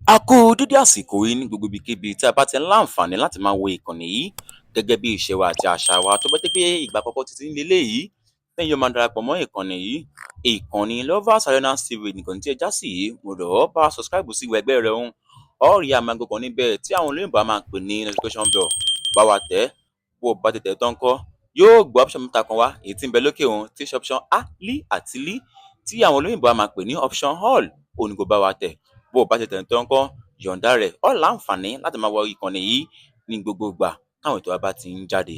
A kú dédé àsìkò yìí ní gbogbo ibikíbi tí a bá ti ń láǹfààní láti máa wo ìkànnì yìí. Gẹ́gẹ́ bí ìṣe wa àti àṣà wa, tó bá jẹ́ pé ìgbà àkọ́kọ́ títí ń leléyìí tẹ́yin yóò máa darapọ̀ mọ́ ìkànnì yìí, ìkànnì Lovers Arena TV nìkan tí ẹ já sí yìí, mo rọ̀ ọ́, bá a subscribe sí ìwà ẹgbẹ́ rẹ̀ ń ọ́ rí àmì agogo kan níbẹ̀ tí àwọn olóyìnbó á máa pè ní notification bell. Bá wa tẹ̀. Bó o bá ti tẹ̀ tán kọ́, yóò gbé option mẹ́ta kan wá, èyí tí ń bẹ lókè òun, tí í ṣe option A, L àti L, tí àwọn olóyìnbó á máa pè ní option all. Òun ni kó bá wa tẹ̀. Bó o bá ti tẹ̀ tán kọ́, yọ̀ǹda rẹ̀ ọ́ láǹfààní láti máa wọ ìkànnì yìí ní gbogbo ìgbà táwọn ètò wa bá ti ń jáde.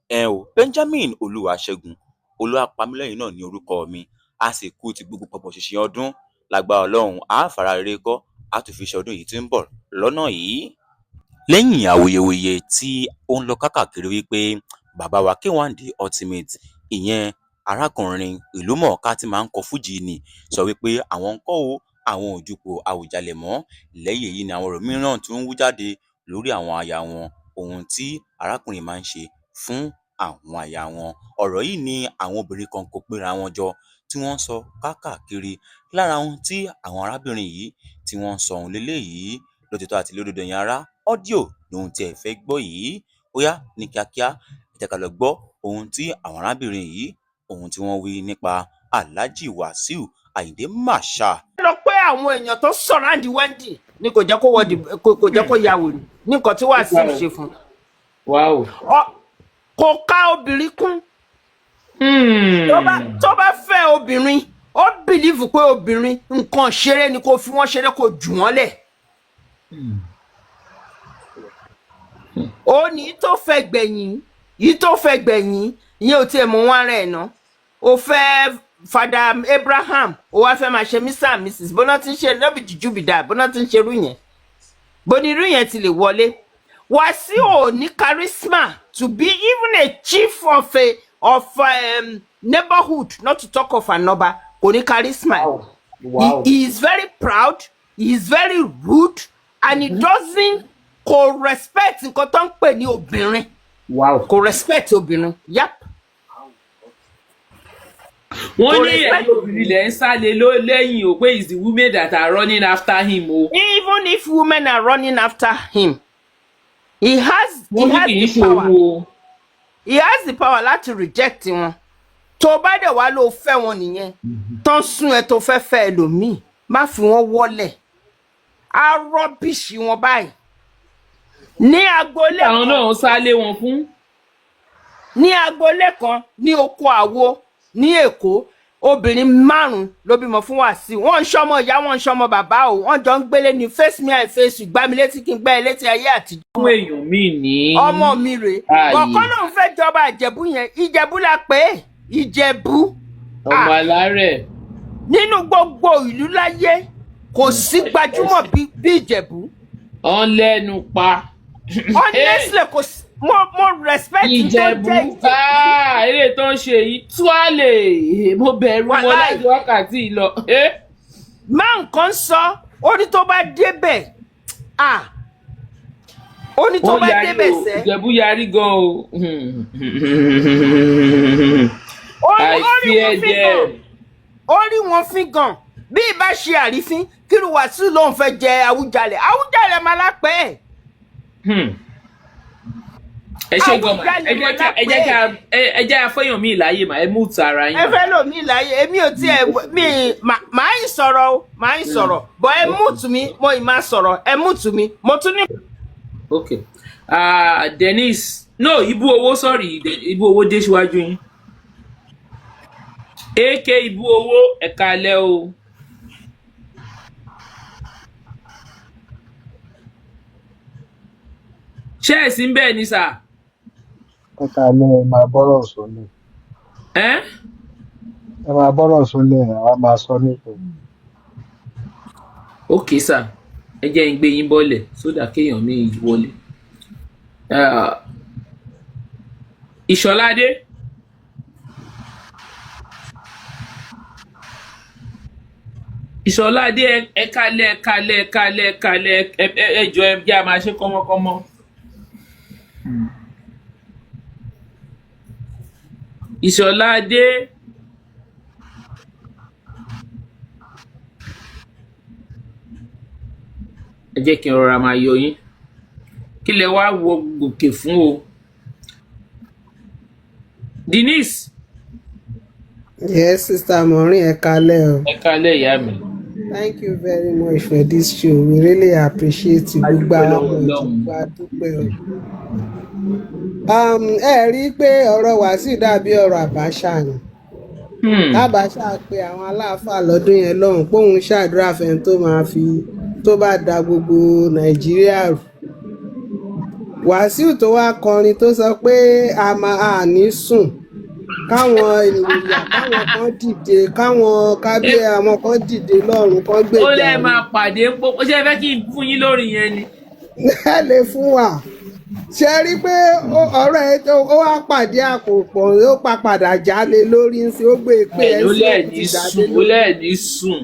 Ẹ o, Benjamin Olúwaṣẹ́gun Olúwapamílẹ́yìn náà ní orúkọ mi. A sì kú ti gbogbo pọ̀pọ̀ ṣìnṣìn ọdún. Lágbára Ọlọ́run, a fara rere kọ́, a tún fi ṣọdún yìí tí ń bọ̀ lọ́nà yìí. Lẹ́yìn awuyewuye tí ó ń lọ káàkiri wípé bàbá wa K1 The Ultimate, ìyẹn arákùnrin ìlúmọ̀ọ́ká tí máa ń kọ fújì ni, sọ wípé àwọn ń kọ́ o, àwọn ò dupò Àwùjalẹ̀ mọ́. Lẹ́yìn èyí ni àwọn ọ̀rọ̀ mìíràn tún ń wú jáde lórí àwọn aya wọn, ohun tí arákùnrin máa ń ṣe fún àwọn aya wọn. Ọ̀rọ̀ yìí ni àwọn obìnrin kan kó péra wọn jọ tí wọ́n ń sọ káàkiri. Lára ohun tí àwọn arábìnrin yìí tí wọ́n ń sọ ohun leléyìí, lótìtọ́ àti lódodo, ẹ̀yin ará, audio lóhun tí ẹ fẹ́ gbọ́ yìí. Ó yá, ní kíákíá, ẹ jẹ́ ká lọ gbọ́ ohun tí àwọn arábìnrin yìí, ohun tí wọ́n wí nípa Alhaji Wasiu Ayinde Marshal. Lọ pé àwọn èèyàn tó surround Wendy ni kò jẹ́ kó wọ kò jẹ́ kó ya wèrè ní nǹkan tí Wàsíù ṣe fún kò ká obìnrin kún. Tó bá fẹ́ obìnrin, ó believe pé obìnrin nǹkan ṣeré ni, kò fi wọ́n ṣeré, kò jù wọ́n lẹ̀. Ó ní tó fẹ́ gbẹ̀yìn yìí, tó fẹ́ gbẹ̀yìn ìyẹn ò tiẹ̀ mọ̀ wọ́n ara ẹ̀ ná. Ó fẹ́ Father Abraham, ó wá fẹ́ máa ṣe Mr and Mrs. Bọ́nà tí ń ṣe lọ́bì jújú bìdá, bọ́nà tí ń ṣerú yẹn, bónírú yẹn ti lè wọlé. Wàsíù ò ní charisma to be even a chief of a neighborhood, not to talk of an ọba. Kò ní charisma. He is very proud, he is very rude and he doesn't, kò respect nǹkan tó ń pè ní obìnrin. Kò respect obìnrin, yep. Wọ́n Kò ní respect. ẹ̀yin obìnrin lẹ̀ ń sálé ló lẹ́yìn o, pé it's the women that are running after him o. Even if women are running after him, he Wọ́n ní has kì í the power ṣòwò o. He has the power láti reject wọn. Tó bá dẹ̀ wá ló fẹ́ wọn nìyẹn, tán sún ẹ tó fẹ́ fẹ́ ẹlòmíì, má fi wọ́n wọ́lẹ̀, á rubbish wọn báyìí ní agboolé Àwọn kan. náà ń sálé wọn fún. Ní agboolé kan ní oko àwo ní Èkó, obìnrin márùn ló bímọ fún Wàsíù. Wọn ń ṣọmọ ìyá, wọn ń ṣọmọ bàbá o, wọn jọ ń gbélé ní face me I face you, gbá mi létí kí n gbá ẹ létí, ayé àtijọ́. Fún èèyàn míì ní. Ọmọ mi rèé. Ààyè. Bọ̀kọ́ lòun fẹ́ jọba Ìjẹ̀bú yẹn. Ìjẹ̀bú la pè é, Ìjẹ̀bú. Ọmọ Ah, alárẹ̀. nínú gbogbo ìlú láyé, kò sí gbajúmọ̀ bí Ìjẹ̀bú. Ọ̀n lẹ́nu pa. Honestly, kò sí. Mo respect tó Ìjẹ̀bú. jẹ́ Ìjẹ̀bú. Ah, eré tó ń ṣe yìí túàlè, mo bẹ̀rù wọn Wàláì. láti wákàtí yìí lọ. Eh? Má nǹkan sọ, ó ní tó bá débẹ̀, ah, ó ní tó Wọ́n bá yarí débẹ̀ o. sẹ́. Ìjẹ̀bú yarí gan o. Ó rí I wọn fear fín gan. them. Ó rí wọn fín gan. Bí ìbá ṣe àrífín, kí ló Wàsíù lòun fẹ́ jẹ Àwùjalẹ̀? Àwùjalẹ̀ máa lápẹ́ ẹ̀. Ẹ ṣe gan ma. Àwùjalẹ̀. Ẹ jẹ́ ká ẹ jẹ́ afẹ́yàn mi láàyè mà, ẹ mú tara yín Ẹ mà. fẹ́ lò mí láyé, èmi ò tiẹ̀ mi màá ń sọ̀rọ̀ o, màá ń sọ̀rọ̀ bọ̀. Ẹ mú tù mí, mo ì máa sọ̀rọ̀. Ẹ mú tù mí, mo tún ní. Ok, Dennis, no, Ibu Owó, sorry, Ibu Owó dé síwájú yín. Ak ibú owó, ẹ káalẹ́ o. Ṣé ẹ̀ sí ń bẹ́ẹ̀ ni sà? Ẹ káalẹ́, ẹ máa bọ́rọ̀ sólẹ̀. Ẹ́ Ẹ máa bọ́rọ̀ sólẹ̀, àwa máa sọ nípa. Ok sà, ẹ jẹ́ n gbé yín bọ́lẹ̀ sódà kéèyàn mi wọlé. Ìṣọ̀ládé, Ìṣọ̀ládé, ẹ káalẹ́, ẹ káalẹ́, ẹ káalẹ́, ẹ káalẹ́. Ẹ jọ̀ọ́, ẹ jẹ́ a máa ṣe kọ́mọkọ́mọ. Ìṣọ̀ládé, ẹ jẹ́ kí n rọra máa yọ yín. Kí lẹ wá wọ gòkè fún o, Denise? Yes, Sister Maureen, ẹ káalẹ́ o. Ẹ káalẹ́, ìyá mi. Thank you very much for this show. We really appreciate you. A Gbogbo dúpẹ́ àwọn lọ́wọ́ ọmọ Ọlọ́run. ìjọba dúpẹ́ o. Ẹ rí i pé ọ̀rọ̀ Wàsíù dàbí ọ̀rọ̀ Àbáṣà ni. Àbáṣà pe àwọn aláàfáà lọ́dún yẹn lọ́hùn pé òun ṣàdúrà fẹ́ni tó máa fi tó bá da gbogbo Nàìjíríà rú. Wàsíù tó wá kọrin tó sọ pé a máa a ní sùn káwọn ènìyàn káwọn kan dìde, káwọn kábíyè àwọn kan dìde lọ́rùn kan Ó gbèjà lẹ́ òun. máa pàdé ń pọ́. Ṣé ẹ fẹ́ kí n fún yín lórí yẹn ni? Ẹ lè fún wa ṣe rí i pé ọ̀rọ̀ ẹ ó wá pàdé àpòpọ̀, ó pa padà jálé lórí ń sin ó gbé e pé Ẹ̀ ẹ ló sí lẹ́ẹ̀ òun ní ti jáde sùn, ó lórí. lẹ́ẹ̀ ní sùn.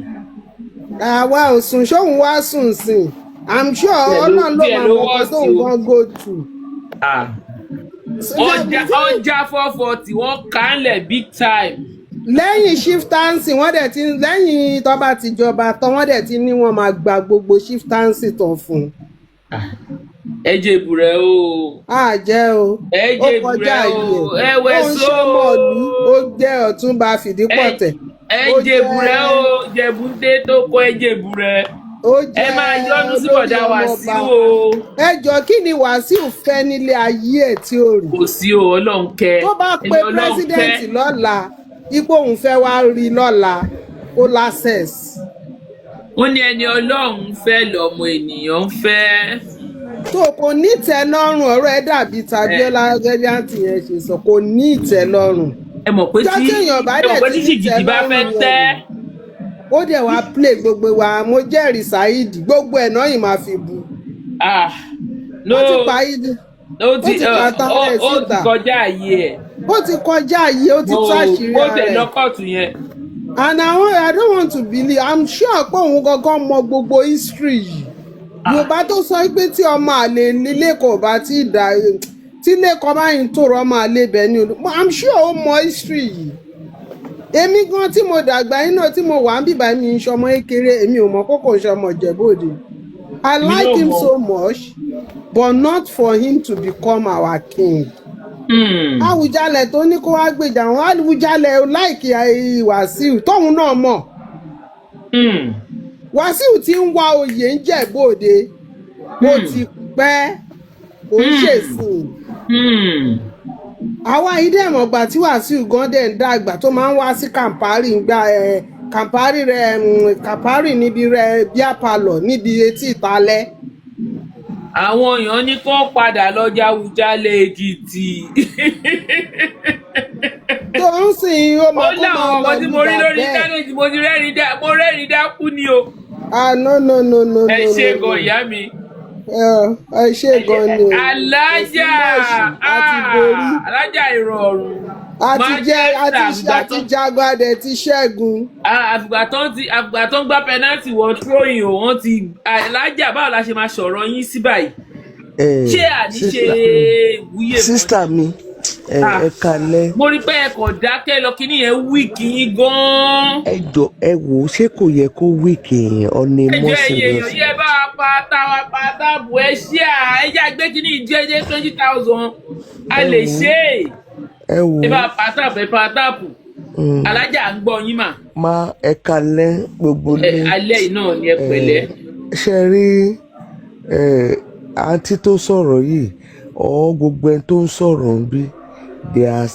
Àwa ò sùn, ṣóun wá sùn sìn? I'm sure Díẹ̀ ló Ọlọ́run ló díẹ̀ máa ló mọ nǹkan wọ́ọ̀sì tóun o. gan go through. Ah. Ṣé Ọjà ọjà 440, wọ́n kà á lẹ̀ big time. Lẹ́yìn chieftaincy wọ́n dẹ̀ ti lẹ́yìn tó bá ti jọba tán, wọ́n dẹ̀ ti ní wọ́n máa gba gbogbo chieftaincy tán fún un. Ẹ jèbùrẹ́ o. Á jẹ́ o. Ẹ Ó jèbùrẹ́ kọjá o. àyè Ẹ wẹ̀ ó ń só. ṣọmọ ìlú, ó jẹ́ ọ̀túnba fìdípọ̀tẹ̀, Ẹ ó jẹ́ jèbùrẹ́ o, jẹ̀bùndé tó kọ́, ẹ jèbùrẹ́. Ó Ẹ jẹ́ máa yọ́nú sí olórí bọ̀dá ọmọọba. Wàsíù o. Ẹ jọ, kí ni Wàsíù fẹ́ nílé ayé ẹ̀ tí ó rí? Kò sí o, Ọlọ́run kẹ́. Tó bá Ẹni pe Ọlọ́run president kẹ́. lọ́la ipò òun fẹ́ wá rí lọ́la, ó l'access. Wọ́n ní ẹni Ọlọ́run fẹ́ lọ́mọ ènìyàn ń fẹ́. Tó kò ní ìtẹ́lọ́rùn, ọ̀rọ̀ ẹ̀ dàbí Ẹ tàbíọ́lá gẹ́gẹ́ bí àǹtí yẹn ṣe sọ, kò ní ìtẹ́lọ́rùn. Ẹ mọ̀ pé Jọ́ tí téèyàn bá ẹ mọ̀ dẹ̀ pé ti tí ní ṣìgìdì bá fẹ́ ìtẹ́lọ́rùn tẹ́ yẹn, ó dẹ̀ wá play gbogbo wa. Mo jẹ́rìí Saheed, gbogbo ẹ̀ náà yìí máa fi bu. Ah, no. Ó ti pa ìdí ó ó ti ti pa tán ó ẹ̀ ó ti síta. Kọjá àyè ẹ̀. Ó ti kọjá yìí, ó ti mo tú àṣírí mo ara tẹ̀ ẹ̀. lọ́kọ̀tù yẹn. And I don't want to believe, I'm sure pé òun gangan mọ gbogbo history yìí. Yorùbá tó sọ pé tí ọmọ àlè nílé kò bá tí ì dá tí ilé kan bá yín tòrò, ọmọ àlè bẹ̀ ni. I'm sure ó mọ history yìí. Èmi gan tí mo dàgbà yín náà tí mo wà ń bìbá mi ń ṣọmọ kékeré, èmi ò mọ kókò ń ṣọmọ Ìjẹ̀bú-Òde. I Èmi like náà him mọ̀. so much, but not for him to become our king. Àwùjalẹ̀ tó ní kó wá gbèjà àwọn Àwùjalẹ̀ like Wàsíù tóun náà mọ̀. Wàsíù tí ń wá oyè ń Jẹ̀bú-Òde ó ti pẹ́, kò ń ṣèsìn. Àwa yìí dẹ̀ mọ̀ gbà tí Wàsíù gan dẹ̀ ń dàgbà tó máa ń wá sí Kàmpárì ń gbà ẹ̀ Kàmpárì rẹ̀, Kàmpárì níbi rẹ̀ beer parlour níbi etí ìtalẹ̀. Àwọn èèyàn ní kó padà lọ jáwújálẹ̀ Èkìtì. Tó ń sìn ó Ó máa kó láwọn máa ọmọ lọ tí mo rí lùgbà lórí bẹ́ẹ̀. íńtánẹ́ẹ̀tì, mo ti rẹ́rìn dá, mo rẹ́rìn dákú ni o. Ah, no, no, no, no. Ẹ No. ṣe No. gan, No. ìyá mi. Ẹ ṣe gan ni o, kò sí Alájà mọ̀ọ́sì, a ti borí. Alájà ìrọ̀rùn. A ti jẹ́ a ti Manchester a ti jagun, a dẹ̀ ti ṣẹ́gun. Àfìgbà tó ń gbá penalty wọ throwing o, wọ́n ti alájà. Báwo la ṣe máa sọ̀rọ̀ yín sí báyìí? Ṣé àní ṣe ìwúyè mọ́? Sister mi, ẹ Ah. ẹ kalẹ. Mo rí pé ẹ kàn dákẹ́ lọ, kíní yẹn weak yín gan-an. Ẹ jọ, ẹ wò ó, ṣé kò yẹ kó weak èèyàn on a Ẹ more jẹ́ ẹyẹ serious èèyàn yẹ bá wa pa táwa pa táàbù, ẹ ṣí à ẹ jẹ́ àgbé kíní ìjẹ́jẹ́ 20,000 a Ẹ lè wò ó. ṣe é. Ẹ wò Ẹ bá ó. wa pa táàbù, ẹ pa táàbù. Alájà ń gbọ́ yín mà. Má ẹ kalẹ gbogbo Ẹ lé. alẹ́ yìí náà ni, ẹ pẹ̀lẹ́. Ṣe rí ẹ, àǹtí tó sọ̀rọ̀ yìí ọ, gbogbo ẹni tó ń sọ̀rọ̀ ń bí, they are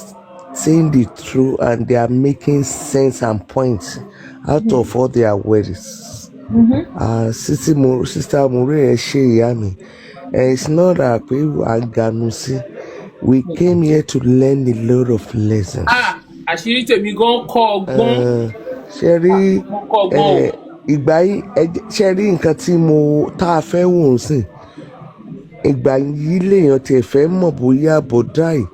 saying the truth and they are making sense and points out of all their words. Sister More, ẹ ṣé ìyá mi. It's not that pé à ń ganu sí. We came here to learn a lot of lessons. Ah, àṣírí tèmi gan kọ́ ọgbọ́n. Ṣe rí Mo kọ́ ọgbọ́n o. Ìgbà yìí, ṣe rí nǹkan tí mo tá a fẹ́ wò ó sìn. Ìgbà yìí lèèyàn tiẹ̀ fẹ́ mọ̀ bóyá bọ̀dá yìí,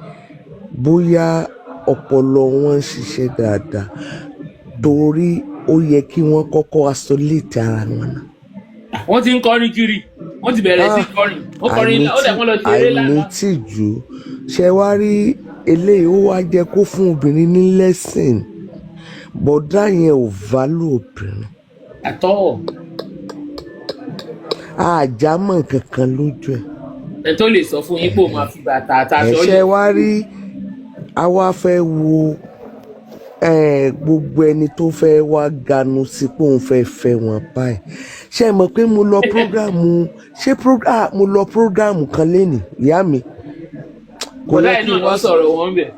bóyá ọpọlọ wọn ń ṣiṣẹ́ dáadáa, torí ó yẹ kí wọ́n kọ́kọ́ isolate ara wọn náà. Wọ́n ti ń kọrin kiri, wọ́n ti bẹ̀rẹ̀ sí kọrin, wọ́n kọrin, ó dẹ̀ wọ́n lọ ṣeré lánàá. Àìnítìjú ṣe wá rí eléyìí, ó wá jẹ́ kó fún obìnrin ní lesson. Bọ̀dá yẹn ò value obìnrin. Àtọ́. Àjámọ̀ kankan lójú ẹ̀. Ẹ tó lè sọ fún yín pé ó máa fi bàtà àtàṣọ. Ẹ̀ṣẹ̀ wá rí, àwa fẹ́ wo gbogbo ẹni tó fẹ́ wá ganu sí pé òun fẹ́ fẹ́ wọn báyìí. Ṣé ẹ mọ̀ pé mo lọ program, ṣé mo lọ program kan lénìí, ìyá mi, kò Bọ̀dá yẹ yìí kí n náà wá lọ sọ̀rọ̀ wọn bẹ̀.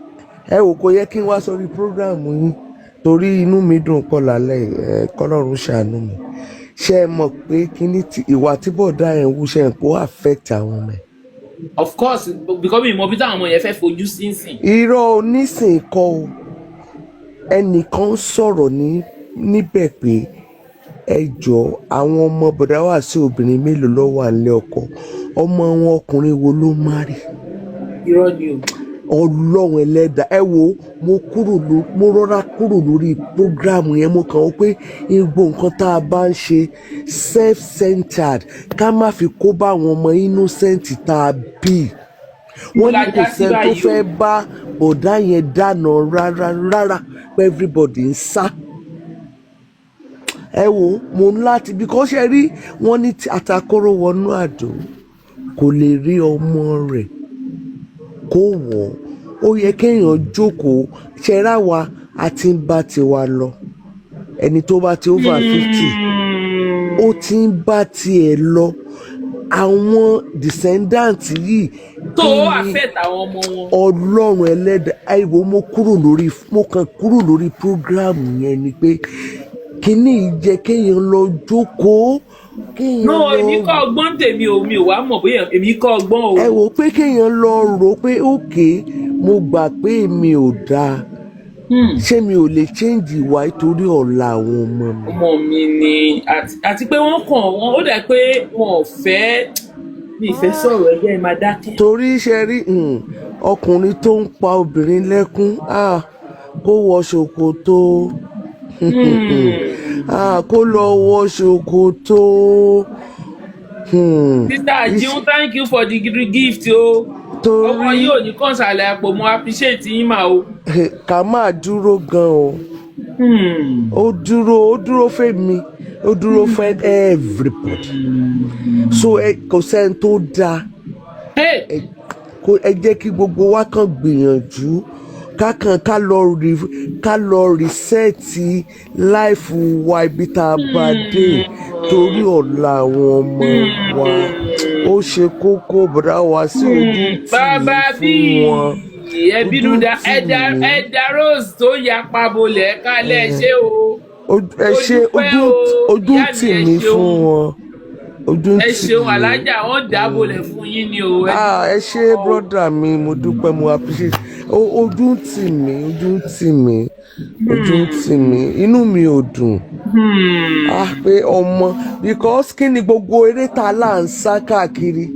Ẹ wò, kò yẹ kí n wá sórí program yín torí inú mi dùn pọ̀ lálẹ́ yìí, ẹ kọ́lọ́run ṣàánú mi. Ṣé ẹ mọ̀ pé kíní tí ìwà tí bọ̀dá yẹn wú, ṣe ń kó affect àwọn ọmọ ẹ̀? Of course, because mi mọ bí táwọn ọmọ yẹn fẹ́ fojú sí sìn. Irọ́ onísìn kọ́ o. Ẹnìkan sọ̀rọ̀ ní níbẹ̀ pé ẹ jọ, àwọn ọmọ bọ̀dá wà sí obìnrin mélòó ló wà nílé ọkọ? Ọmọ wọn ọkùnrin wo ló má rí? Irọ́ ni o. Ọlọ́run ẹlẹ́dàá, ẹ wo, mo kúrò ló, mo rọra kúrò lórí program yẹn. Mo kàn ó pé gbogbo nǹkan tá a bá ń ṣe self-centered, ká má fi kó bá àwọn ọmọ innocent tá a bí. Wọ́n ní kò La já sí sẹ́ni tó báyìí o. fẹ́ bá bọ̀dá yẹn dáná rárá rárá, pé everybody ń sá. Ẹ wo, mo ń láti because ṣe rí wọ́n ní tí atakóró wọnú àdó, kò lè rí ọmọ rẹ̀ kó wọ̀ ọ́. Ó yẹ kéèyàn jókòó ṣẹ́ra wa, a ti ń bá tiwa lọ. Ẹni tó bá ti over 50, ó ti ń bá tiẹ̀ lọ. Àwọn descendant yìí, Tó kí ni affect àwọn ọmọ wọn. Ọlọ́run ẹlẹ́dàá, àìwò, mo kúrò lórí, mo kàn kúrò lórí program yẹn ni pé kíní yìí jẹ́ kéèyàn lọ jókòó, kéèyàn No, lọ èmi kọ́ ọgbọ́n tèmi o. Mi ò wá mọ̀ bóyá èmi kọ́ ọgbọ́n o. Ẹ wò pé kéèyàn lọ rò pé òkè, mo gbà pé mi ò dáa, ṣé mi ò lè change ìwà nítorí ọ̀la àwọn ọmọ mi? Ọmọ mi ni, àti pé wọ́n kàn wọ́n, ó dà pé wọn ò fẹ́, mi ì fẹ́ sọ̀rọ̀, ẹgbẹ́ ẹ máa dákẹ́. Torí ṣe rí ọkùnrin tó ń pa obìnrin lẹ́kún, kó wọ ṣòkòtò, kó lọ wọ ṣòkòtò. Sister Ajiun, thank you for the gift o. Torí Ọkọ yóò ní kọ́nsàlẹ̀ àpò, mo appreciate yín mà o. Ká máa dúró gan o. Ó dúró, ó dúró fẹ́mi, ó dúró fẹ́ everybody. So ẹ kò sẹ́ni tó dáa. Hey! Kó ẹ jẹ́ kí gbogbo wa kàn gbìyànjú, ká kàn ká lọ reset life wa ibi tá a bá dé torí ọ̀la àwọn ọmọ wa. Ó ṣe kókó. Bọ̀dá wa sí ojú tì mí Bàbá fún bíi wọn. ẹbí Ojú dúdà tì ẹ̀dá mí. Ẹ̀dá Rose tó yapa bolẹ̀ kálẹ̀ ṣé o. Ẹ ṣe. Mo dúpẹ́ Ojú o, ojú ìyá mi, tì ẹ mí ṣeun. fún wọn, ojú Ẹ tì ṣeun. mí. Alájà wọn dábòlẹ̀ fún yín ni o. Ah, ẹ ṣé brother mi, mo dúpẹ́, mo appreciate. Ojú ń tì mí, ojú ń tì mí, ojú ń tì mí, inú mi ò dùn. Ah, pé ọmọ, because kí ni gbogbo eré ta là ń sá káàkiri?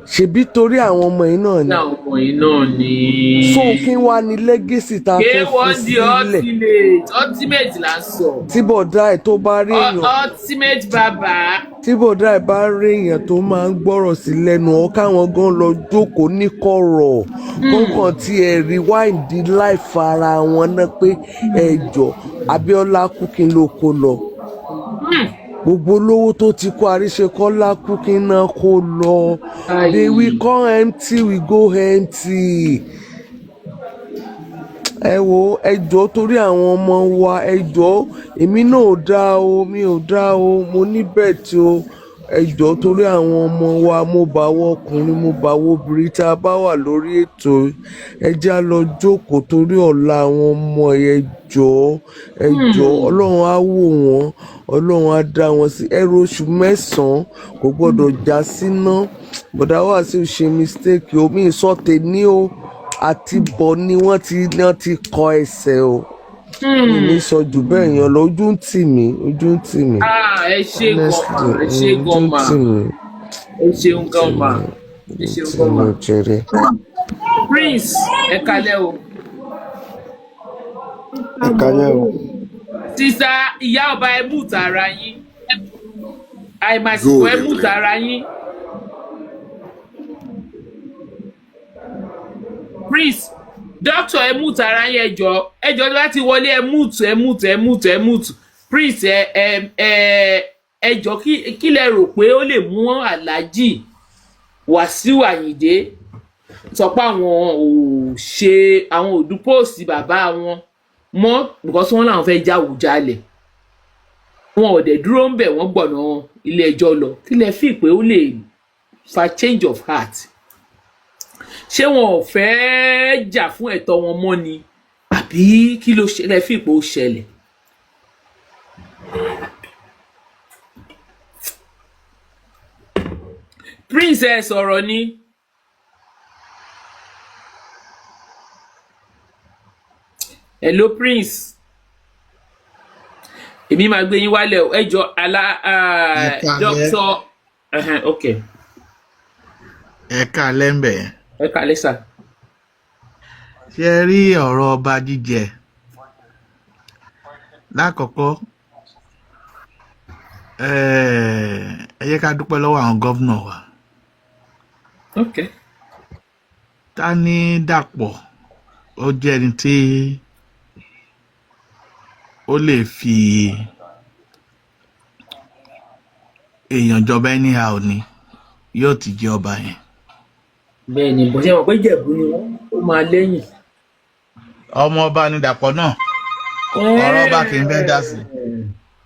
Ṣebí torí àwọn ọmọ yìí náà ni. Náà ọmọ yìí náà ni. So kí wá ní legacy tá a fẹ́ fi K1 the sílẹ̀? Ultimate, ultimate là ń sọ. Tí bọ̀dá ẹ̀ tó bá rí èèyàn Ultimate bàbá. Tí bọ̀dá ẹ̀ bá rí èèyàn tó máa ń gbọ́rọ̀ sí lẹ́nu ọ, káwọn gan lọ jókòó ní kọ̀rọ̀ kọ́kàn tí ẹ rewind life ara wọn náà pé ẹ jọ, Abíọ́lá kú, kí n ló kó lọ? Gbogbo olówó tó ti kó, Àríṣekọ́lá kú, kí n náà kó lọ? They will come empty, we go empty. Ẹ wo, ẹ jọ̀ọ́, torí àwọn ọmọ wa, ẹ jọ̀ọ́. Èmi náà ò dáa o, mi ò dáa o, mo ní bẹ́ẹ̀ tí o. Ẹ jọ̀ọ́, torí àwọn ọmọ wa, mo bá wọ ọkùnrin, mo bá wọ obìnrin tá a bá wà lórí ètò, ẹ já lọ jókòó torí ọ̀la àwọn ọmọ. Ẹ jọ̀ọ́, ẹ jọ̀ọ́. Ọlọ́run á wò wọ́n, Ọlọ́run á dá wọn sí. Ẹrù oṣù 9 kò gbọ́dọ̀ já síná. Bọ̀dá Wàsíù ṣe mistake. Omi ìsọ̀tẹ̀ ní o, àti bọ̀ ni wọ́n ti kọ ẹsẹ̀ o. Mi ní sọ jù bẹ́ẹ̀ yẹn lọ. Ojú ń tì mí, ojú ń tì mí. Ah, ẹ ṣé gan ma. Honestly. Ẹ ṣé Ojú gan ń ma. tì mí. Ẹ ṣeun gan Tì ma. mí. Ẹ ṣeun Tì gan ma. mí jẹrẹ. Prince, ẹ kalẹ́ o. Ẹ kálẹ́ o. Sísá ìyá ọba, ẹ mú tara yín, àìmàsìkò, ẹ mú tara yín. Prince, doctor, ẹ mú tara yín. Ẹ jọ̀ọ́, ẹ jọ̀ọ́, láti wọlé, ẹ mute, ẹ mute, ẹ mute, ẹ mute. Prince, ẹ jọ̀ọ́, kí lẹ rò pé ó lè mú Aláàjì Wàsíù Àyìndé sọ pé àwọn ò ṣe, àwọn ò du post bàbá wọn mọ́, because wọ́n làwọn fẹ́ jáwùjalẹ̀, wọn ò dẹ̀ dúró ń bẹ̀, wọ́n gbọ̀nà ilé ẹjọ́ lọ? Kí lẹ fi pé ó lè fa change of heart? Ṣé wọn ò fẹ́ jà fún ẹ̀tọ́ wọn mọ́ ni, àbí kí ló ṣe lẹ fi pé ó ṣẹlẹ̀? Prince, ẹ sọ̀rọ̀ ni. Hello, Prince. Èmi máa gbé yín wálẹ̀ o. Ẹ jọ alá. Ẹ káalẹ́. Doctor, ok. Ẹ káalẹ́ ń bẹ̀. Ẹ kálẹ́ sà. Ṣé ẹ rí ọ̀rọ̀ ọba jíjẹ lákọ̀ọ́kọ́, ẹ jẹ́ ká dúpẹ́ lọ́wọ́ àwọn governor wa. Ta ní Dàpọ̀, ó jẹ́ ẹni tí ó lè fi èèyàn jọba anyhow ni, yóò ti jẹ ọba yẹn. Bẹ́ẹ̀ ni, bó ṣe mọ̀ pé Jẹ̀bú ni wọ́n, ó máa lẹ́yìn. Ọmọ ọba ni Dàpọ̀ náà, ọ̀rọ̀ ọba kì í fẹ́ dá sí.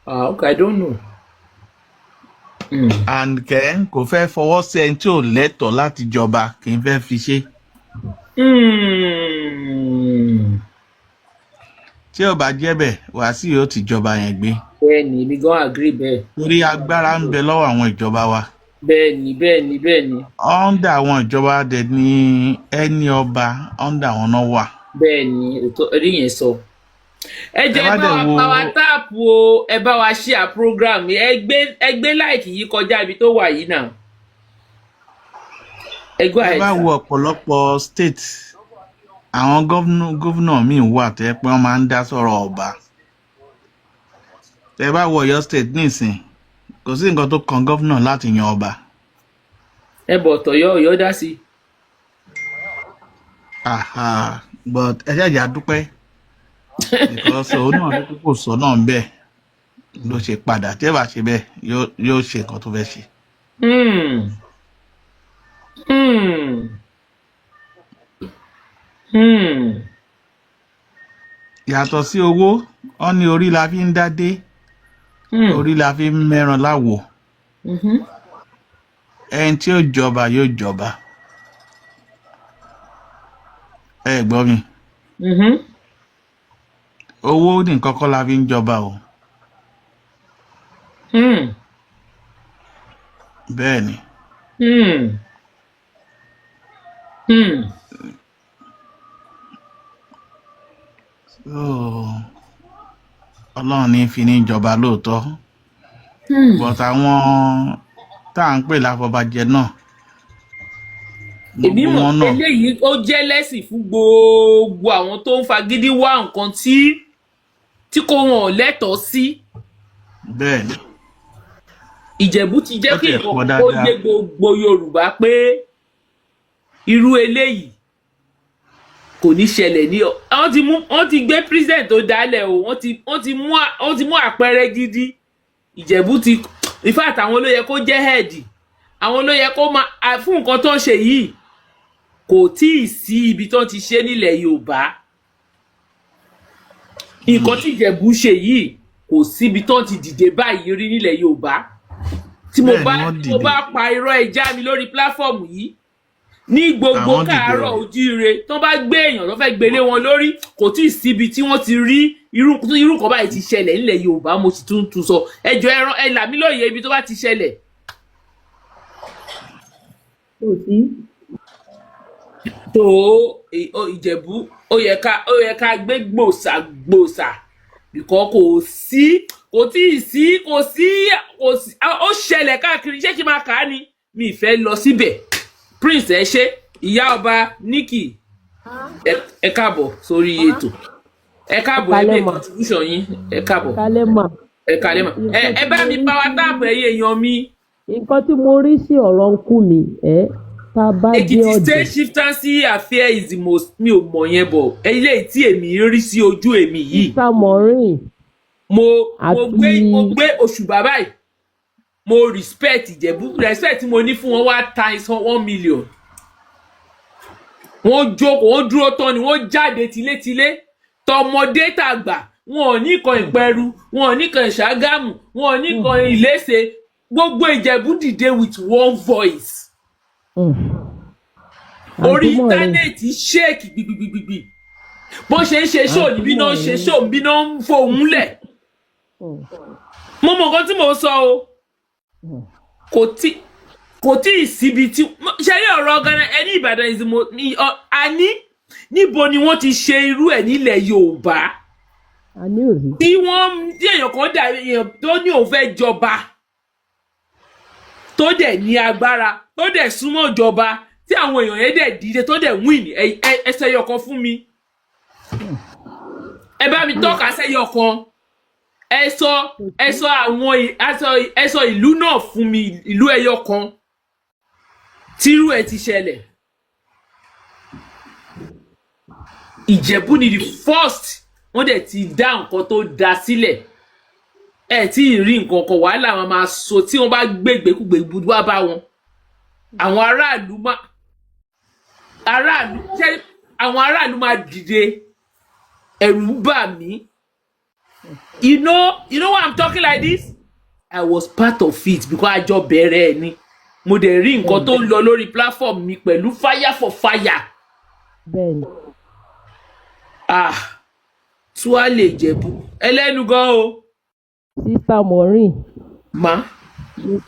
Ah, okay, I don't know. And kẹ́ kò fẹ́ fọwọ́ sí ẹni tí ò lẹ́tọ̀ọ́ láti jọba, kì í fẹ́ fi ṣe. Tí ò bá jẹ́ bẹ́ẹ̀, Wàsíù yóò ti jọba yẹn gbé. Bẹ́ẹ̀ ni, èmi gan agree bẹ́ẹ̀. Torí agbára ń bẹ lọ́wọ́ àwọn ìjọba wa. Bẹ́ẹ̀ ni, bẹ́ẹ̀ ni, bẹ́ẹ̀ ni. Under àwọn ìjọba dẹ̀ ní ẹni ọba, under àwọn náà wà. Bẹ́ẹ̀ ni, òótọ́ rí yẹn sọ. Ẹ jẹ́ Ẹ ẹ bá bá dẹ̀ wa wo power tap o, ẹ bá wa share program, ẹ gbé like yìí kọjá ibi tó wà yìí náà. Ẹ go Ẹ ahead. bá Sir. wo ọ̀pọ̀lọpọ̀ state, àwọn gómìnà míì wà tó yẹ pé wọ́n máa ń dá sọ̀rọ̀ ọba. Tẹ́ bá wo Ọ̀yọ́ State nísìn, kò sí nǹkan tó kan gómìnà láti yan ọba. Ẹ bọ̀ tọ̀yọ́, Ọ̀yọ́ dá sí. Aha, but ẹ ṣáà jẹ́ á dúpẹ́ because òun náà ní kókò sọ náà ń bẹ̀ ló ṣe padà. Tí ẹ bá ṣe bẹ́ẹ̀, yóò ṣe nǹkan tó fẹ́ ṣe. Yàtọ̀ sí owó, wọ́n ní orí la fi ń dádé, orí la fi ń mẹ́ran láwo. Ẹni tí ó jọba yóò jọba. Ẹ gbọ́ mi? Mm-hmm. Owó nìkan kọ́ la fi ń jọba o. Bẹ́ẹ̀ ni. So, Ọlọ́run ní fi ní jọba lóòótọ́, but àwọn tá à ń pè láfọbàjẹ náà, Èmi gbogbo mọ̀ wọn náà eléyìí, ó jẹ́ lẹ́sìn fún gbogbo àwọn tó ń fagídí wá nǹkan tí kò wọ́n lẹ́tọ̀ọ́ sí. Bẹ́ẹ̀ ni. Ìjẹ̀bú ti jẹ́ Ó kí tiẹ̀ nǹkan pọ̀ kó dáadáa. yé gbogbo Yorùbá pé irú eléyìí kò ní ṣẹlẹ̀ ní wọ́n ti gbé president tó dálẹ̀ o. Wọ́n ti mú àpẹẹrẹ gidi. Ìjẹ̀bú ti, in fact, àwọn ló yẹ kó jẹ́ head, àwọn ló yẹ kó máa fún nǹkan tó ń ṣe yìí. Kò tí ì sí ibi tó ti ṣe nílẹ̀ Yorùbá. Nǹkan tí Ìjẹ̀bú ṣe yìí, kò síbi tó ti dìde báyìí rí nílẹ̀ Yorùbá. Tí mo Bẹ́ẹ̀ ni bá wọ́n tí mo dìde. bá pa irọ́ ẹja mi lórí platform yìí ní gbogbo Àwọn dìde káàárọ̀ o. ojíire, tó bá gbé èèyàn tó fẹ́ gbélé wọn lórí, kò tí ì síbi tí wọ́n ti rí irú kan báyìí ti ṣẹlẹ̀ nílẹ̀ Yorùbá. Mo sì tún tún sọ, ẹjọ́ ẹran ẹ là mí lóye ibi tó bá ti ṣẹlẹ̀. Kò sí. Tó Ìjẹ̀bú, ó yẹ ká gbé gbòòsà gbòòsà bìkọ́ kò sí, kò tí ì sí, kò sí, kò sí. Ó ṣẹlẹ̀ káàkiri. Ṣé kí n máa kà á ni? Mi ì fẹ́ lọ síbẹ̀. Prince, ẹ ṣe. Ìyá ọba Nikki, ẹ káàbọ̀ sórí ètò. Ẹ káàbọ̀. Ẹ Kálẹ̀ make mà. contribution yín. Ẹ káàbọ̀. Kálẹ̀ mà. Ẹ kálẹ̀ mà. Ẹ Nǹkan tí bá mo mi rí power sí tap, ẹ̀yin èèyàn mi. Nǹkan tí mo rí sí ọ̀rọ̀ ń kú mi ẹ̀ tá a bá dé Èkìtì ọ̀dẹ̀. State chieftaincy affair is the most, mi ò mọ̀ yẹn bọ̀, eléyìí tí èmi rí sí ojú èmi yìí. Sister Maureen. Mo Àti gbé mo gbé òṣùbà báyìí. Mo respect Ìjẹ̀bú. Respect tí mo ní fún wọn wá times 1 million. Wọ́n jókòó, wọ́n dúró tán ni, wọ́n jáde tilétilé, tọmọdé tàgbà. Wọn ò ní kan Ìpẹ̀rù, wọn ò ní kan Ìṣàgámù, wọn ò ní kan Ìléṣe. Gbogbo Ìjẹ̀bú dìde with one voice. Orí Àǹtí Maureen. Internet shake gbigbigbigbi. Bó ṣe ń ṣe show níbí náà ń ṣe show níbí náà, ń fohùn lẹ̀. Mo mọ nǹkan tí mò ń sọ o. Kò tí ì síbi tí ṣe rí ọ̀rọ̀ ọ̀gánà ẹni Ìbàdàn is the most àní níbo ni wọ́n ti ṣe irú ẹ̀ nílẹ̀ Yorùbá? A ní òrí. Tí wọ́n tí èèyàn kan dà, èèyàn tó ní òun fẹ́ jọba, tó dẹ̀ ní agbára, tó dẹ̀ súnmọ́ ìjọba, tí àwọn èèyàn yẹn dẹ̀ dìde, tó dẹ̀ win. Ẹsẹ̀ yọkan fún mi, ẹ bá mi tọ́ka sẹ́yọ kan. Ẹ sọ àwọn ẹ sọ ìlú náà fún mi, ìlú ẹyọ kan tírú ẹ ti ṣẹlẹ̀. Ìjẹ̀bú ni the first. Wọ́n dẹ̀ ti dá nǹkan tó da sílẹ̀. Ẹ tí ì rí nǹkan kan, wàhálà wọn máa so tí wọ́n bá gbégbékúgbé wá bá wọn. Àwọn aráàlú má aráàlú ṣé àwọn aráàlú máa dìde. Ẹ̀rù ń bà mí. You know why I'm talking like this? I was part of it because àjọ bẹ̀rẹ̀ ẹ̀ ni. Mo dẹ̀ rí nǹkan tó ń lọ lórí platform mi pẹ̀lú fire for fire. Bẹ́ẹ̀ni. Ah, tuale Ìjẹ̀bú ẹlẹ́nu gan o. Sister Maureen. Ma.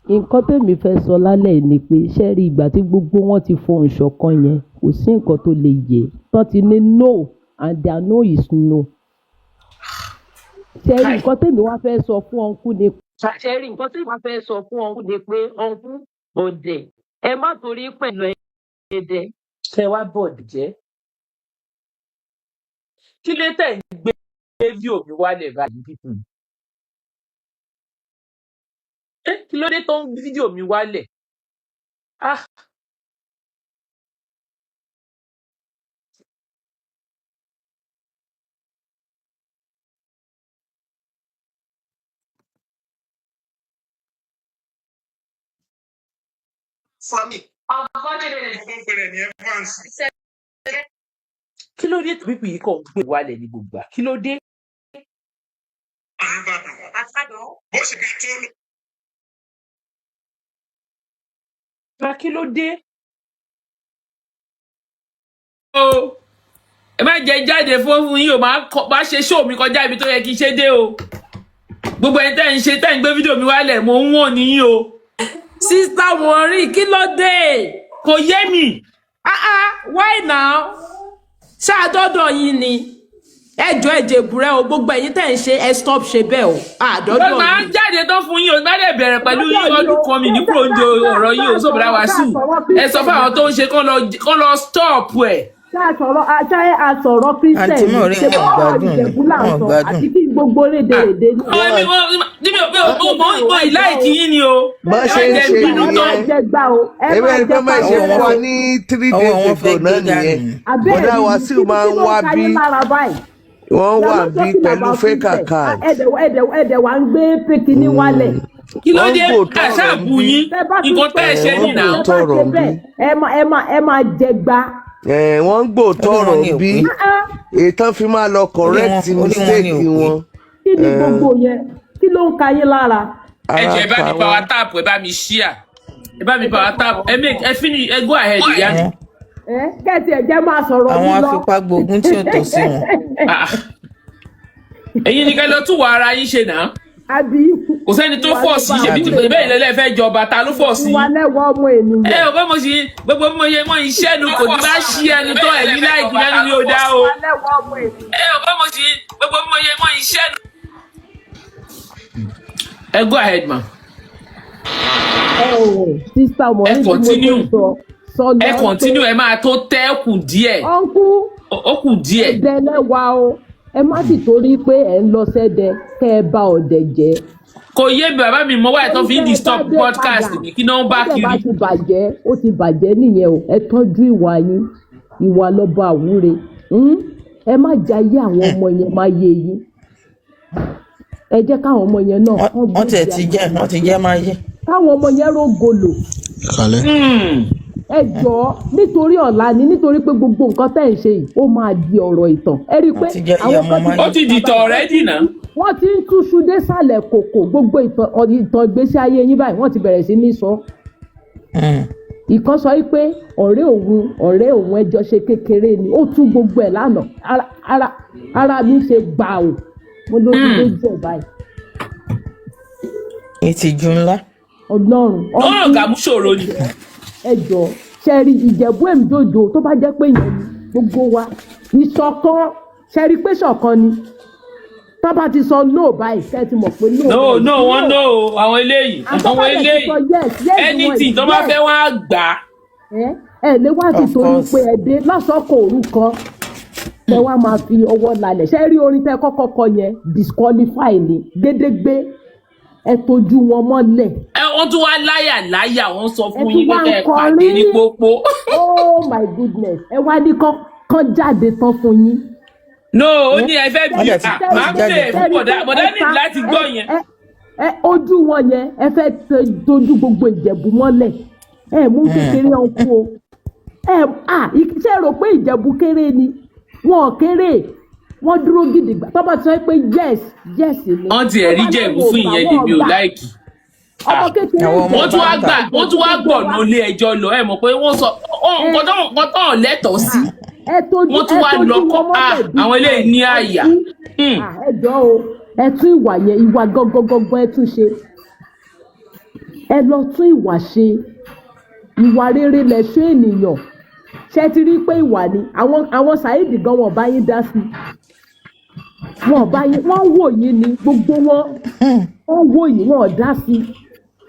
Nǹkan tèmi fẹ́ sọ lálẹ́ yìí ni pé, ṣé rí ìgbà tí gbogbo wọn ti fohùn ṣọ̀kan yẹn, kò sí nǹkan tó lè yẹ tán ti ní no, and their no is no. Ṣé rí Kai. nǹkan tèmi wá fẹ́ sọ fún uncle ni, ṣé rí nǹkan tèmi wá fẹ́ sọ fún uncle ni pé, uncle ọ̀dẹ̀, ẹ má torí pẹ̀lú ẹ̀ẹ́dẹ̀ Ṣe wá bọ̀dì jẹ́? Kí ló tẹ̀ ń gbé fídíò mi wálẹ̀ báyìí pípù? Ẹ kí ló dé tó ń gbé fídíò mi wálẹ̀? Ah. Fami. Kí ló dé pípù yìí kàn ń gbé wálẹ̀ ní gbogbo à? Kí ló dé? Bó ṣe ga tó Ah, kí ló dé? O ẹ má jẹ́ jáde fún yín o. Máa ṣe show mi kọjá ibi tó yẹ kí n ṣe dé o. Gbogbo ẹni tẹ́ ń ṣe, tẹ́ ń gbé fídíò mi wálẹ̀, mo ń wọ̀n níyìn o. Sister Maureen, kí ló dé? Kò yé mi. Ah ah, why now? Ṣáàdọ́dọ̀ yín ni? Ẹjọ́ ẹ̀jẹ̀bùrẹ́ o. Gbogbo ẹ̀yin tẹ̀ ń ṣe, ẹ stop ṣe bẹ́ẹ̀ o. Àdọ́dọ̀ Mo máa ń yín. jáde tán fún yín o. Má dẹ̀ bẹ̀rẹ̀ pẹ̀lú lọ́dọ̀ yìí ọdún o. kan mi ní kúrò ń jo ọ̀rọ̀ yín o. Sóbìrà Wàsíù, ẹ sọ fún àwọn tó ń ṣe kán lọ stop ẹ̀. Ṣé àsọ̀rọ̀ ṣé àsọ̀rọ̀ Àǹtí Christian ni? Maureen, Ṣé wọn bọ́ọ̀rọ̀ gbádùn ni, Ìjẹ̀bú là ń wọn sọ gbádùn. àti kí gbogbo rédèrèdè ní. Ọ mi mo ìláìkì yín ni o. Bá Ẹ ṣe má ń jẹ́ ṣe bínú Ẹ tán. máa nìyẹn. jẹ gbà o, ẹ Ewé máa ẹni jẹ pé máa ṣe pàṣẹ. fún wa ní three Ọwọ́ days wọn ago fẹ́ gbé náà dànù nìyẹn. ni. Àbẹ́ẹ̀ Bọ́dá rí ni Wàsíù kí máa kí ń ló ń wá ka bí yín lára báyìí? wọ́n We wà are not bí talking pẹ̀lú about fake Christian. account. Ẹ̀dẹ̀ wà ń gbé pékinní wálẹ̀. Kí ló Wọ́n ń dé? gbòòtọ́ Àṣà ọ̀rọ̀ ń bù bí. yín. Tẹ bá tún Nǹkan tẹ́ ẹ ṣe ṣe Wọ́n ní ń nà. tẹ gbòòtọ́ bá ọ̀rọ̀ ṣe ń bí. bẹ́ẹ̀, ẹ máa jẹ gbà. Wọ́n ń gbòòtọ́ Ó ní ọ̀rọ̀ wọn ń ní bí. òpin. Ah ah, Èyí tán fi máa lọ Ó ní correct wọn ó ní wọn ní mistake òpin. wọn. kí ni gbogbo yẹn? Kí ló ń ka yín lára? Ẹ Ara jẹ́ ẹ bá ta mi wá. power tap, ẹ bá mi share, ẹ bá mi power tap, ẹ make ẹ finish, ẹ go ahead, ìyá mi. Àwọn Ẹ kẹ́tì ẹ̀ jẹ́ máa sọ̀rọ̀ mi àwọn lọ. afipágbógun tí ò tọ́ sí wọn. Ah, ẹ̀yin ni kẹ́ lọ tún wà ara yín ṣe náà. Àbí Kò sẹ́ni tó ìwà fọ̀ ló sí bá ṣèbí tí àwúre bẹ́ẹ̀ lẹ́lẹ́ fẹ́ jọba, ta ló fọ̀ sí? Ìwà lẹ́wọ̀ ọmọ Ẹ ènìyàn. ò bá mo ṣe gbogbo bí mo ṣe mọ iṣẹ́ nu kò ní bá ṣí ẹnu tó ẹ̀yìn láìpẹ́ lẹ́nu ni ó dá o. Ẹ ò bá mo ṣe gbogbo bí mo ṣe mọ iṣẹ́ nu. Ẹ go ahead, ma. Sister Ẹ Maureen, bí mo ṣe continue. sọ sọ lọ Ẹ pé continue, ẹ máa tó tẹ́ kù díẹ̀. Ọ̀nkú Ó kù díẹ̀. Ẹ̀dẹ̀ lẹ́wà o, ẹ má sì torí pé ẹ̀ ń lọ sẹ́dẹ̀ kẹ́ ẹ bá ọ̀dẹ̀ jẹ́. Kò yé mi, bàbá mi mọ wáyé tó Torí fi ń tẹ́ ẹ bá disturb dé podcast padà mi, kí náà ń bá tọ́dẹ̀ bá kiri. ti bàjẹ́, ó ti bàjẹ́ nìyẹn o. Ẹ tọ́jú ìwà yín, ìwà lọ́ba àwúre. Ẹ má jayé àwọn ọmọ yẹn má yé yín. Ẹ jẹ́ káwọn ọmọ yẹn náà Wọ́n kán wọ́n tiẹ̀ gbé ti ìgbé jẹ́ ayé wọ́n ti jẹ́ máa yé. káwọn ọmọ yẹn rógolò. Kalẹ. Ẹ jọ̀ọ́, nítorí ọ̀la ni, nítorí pé gbogbo nǹkan tẹ́ ẹ̀ ń ṣe yìí, ó máa di ọ̀rọ̀ ìtàn. Ẹ rí i pé Wọ́n ti jẹ́ ìyá àwọn ọmọ kan ti máa Ó yé. ti dìtọ̀ already náà. Wọ́n ti ń túṣu désàlẹ̀ kòkò gbogbo ìtàn ìgbésí ayé yín báyìí, wọ́n ti bẹ̀rẹ̀ sí ní sọ. Ìkan sọ wí pé ọ̀rẹ́ òun ẹjọ́ ṣe kékeré ni, ó tú gbogbo ẹ̀ lánàá. Ara mi ṣe gbà ò, mo ló ti lójú ẹ̀ báyìí. Ìtìjú ńlá. Ọlọ́run. Ó rò gàmú ṣòro ni. Ẹ jọ, ṣe rí Ìjẹ̀bú èmídòdò, tó bá jẹ́ pé ìyẹn ni gbogbo wa ìṣọ̀kan, ṣe rí pé ṣọ̀kan ni, tó bá ti sọ no báyìí, ṣe ti mọ̀ pé no. No, no, wọ́n no o, àwọn eléyìí And tó àwọn bá dẹ̀ ti eléyìí sọ yes, yes wọn anything is tó bá yes. fẹ́ wọ́n á gbà á. Ẹ lè wá ti Of torí course. pé ẹ dé lọ́sọ̀kọ̀ òru kan, tẹ wá máa fi ọwọ́ lálẹ̀. Ṣé rí orin tẹ kọ́kọ́ kọ yẹn, disqualify ni gédégbé. Ẹ tójú wọn mọ́lẹ̀. Ẹ wọ́n tún wá láyà láyà, wọ́n sọ Ẹ fún tún yín pé wá ń kẹ́ ẹ pàdé ní kọrin. pópó. Oh my goodness, ẹ wá ní kán jáde tán fún yín. No, ó ní ẹ fẹ́ Wọ́n bí dẹ̀ ti ah wọ́n máa ti jáde play tán. fún bọ̀dá, bọ̀dá ní láti gbọ́ yẹn. Ẹ ojú wọn yẹn, ẹ fẹ́ tójú gbogbo Ìjẹ̀bú mọ́lẹ̀. Ẹ mú kékeré ọkọ o, ẹ à ṣe rò pé Ìjẹ̀bú kéré ni? Wọn ò kéré, wọn dúró gidigba. Tó bá ti sọ pé yes, yes ni. Wọ́n ti ẹ̀rí Tó bá Jẹ̀bú láwọn fún ò gbà, ìyẹn wọn lèmi ò gbà. like. Ọmọ kékeré Àwọn ọmọ Wọ́n tún wá bá ń gbà tà. wọ́n tún wá gbọ̀nà ilé ẹjọ́ lọ. Ẹ mọ̀ pé wọ́n sọ nǹkan tó lẹ́tọ̀ọ́ sí. Ẹ tójú Wọ́n tún ẹ wá tójú lọ kọ́ wọn ah mọ́lẹ̀ bí àwọn eléyìí ní àyà. Ẹ jọ o, ẹ tún ìwà yẹn, ìwà gangan, ẹ tún ṣe. Ẹ lọ tún ìwà ṣe. Ìwà rere lẹ̀ṣọ́ ènìyàn. Ṣe ti rí i pé ìwà ni àwọn Saheed gan, wọn bá yín dá sí, wọn bá yín, wọ́n wò yín ni, gbogbo wọn, wọ́n wò yín, wọn ò dá sí.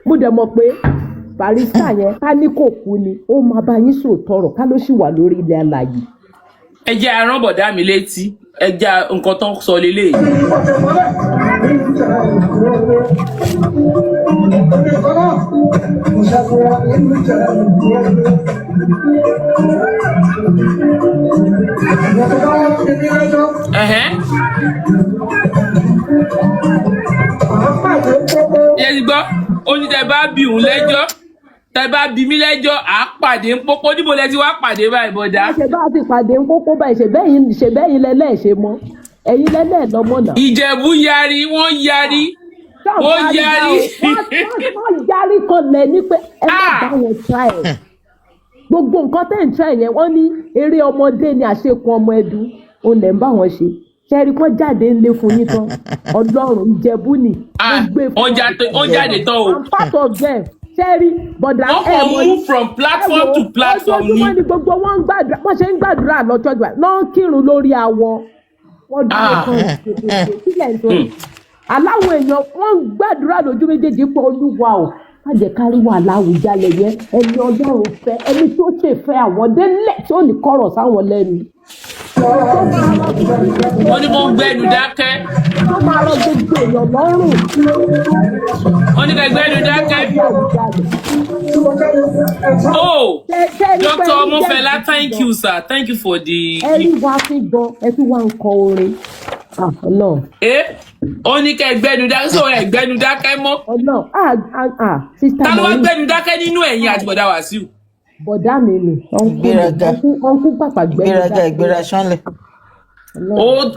Mo dẹ̀ mọ̀ pé barrister yẹn, ká ní kò kú ni, ó máa bá yín sòótọ́ ọ̀rọ̀, ká ló sì wà lórí ilẹ̀ alàyè. Ẹ jẹ́ arán bọ̀dá mi létí, ẹ jẹ́ nǹkan tó ń sọ leléyìí. Ẹ̀hẹ́n. Ẹ ti gbọ́, ó ní tẹ bá bí òun lẹ́jọ́, tẹ bá bí mí lẹ́jọ́, à á pàdé ń pópó. Níbo lẹ ti wá pàdé báyìí, bọ̀dá? Ṣe bá ti pàdé ń kókó báyìí, ṣe bẹ́yìn lẹ́lẹ́ ṣe mọ́, ẹ̀yin lẹ́lẹ́ lọ́mọ náà. Ìjẹ̀bú yarí, wọ́n yarí, wọ́n yarí. Wọ́n yarí kanlẹ̀ ní pé ẹ má bá wọn try ẹ̀. Gbogbo nǹkan tẹ́ ń try yẹn, wọ́n ní eré ọmọdé ni, àṣekùn ọmọ ẹdun òun lẹ̀ ń bá wọn ṣe. Ṣẹ́rí kan jáde ń lé fún yín tán, Ọlọ́run, Ìjẹ̀bú ni mo gbé fún. Wọ́n jáde tán o. I'm part of them. Ṣẹ́rí bọ̀dà Wọ́n ẹ̀ kàn mọ̀ move from platform to platform ni. Ojoojúmọ́ ni gbogbo wọn ń gbàdúrà, wọ́n ṣe ń gbàdúrà lọ́jọ́ gbà lọ́n kírun lórí awọ wọ́n dúró kan ṣètò sílẹ̀ nítorí aláwọ̀ èèyàn. Wọ́n ń gbàdúrà lójú méjèèjì pé Olúwa o, má jẹ́ kárí wà láwùjalè yẹn, ẹni Ọlọ́run fẹ́, ẹni tó ṣèfẹ́ àwọn délẹ̀, tí ó ní kọ̀rọ̀ sáwọn lẹ́nu. Wọ́n ní kó gbẹ́nu dákẹ́. Tó máa rọ gbogbo èèyàn lọ́rùn. Wọ́n ní kó gbẹ́nu dákẹ́. Oh, Dr. Omofela, thank you, sir. Thank you for the. Ẹ rí wa fi gan, ẹ tún wá ń kọ orin. Ah, Ọlọ́run. Ẹ ó ní kẹ́ gbẹ́nu dákẹ́, sọ ẹ gbẹ́nu dákẹ́ mọ́. Ọlọ́run, ah ah ah, sister Ta ló wá Maureen. gbẹ́nu dákẹ́ nínú ẹ̀yin àti bọ̀dá Wàsíù? Bọ̀dá mi ni. Ìgbéraga. Uncle pàpà gbẹ́nu Ìgbéraga, dákẹ́. ìgbéra sánlẹ̀.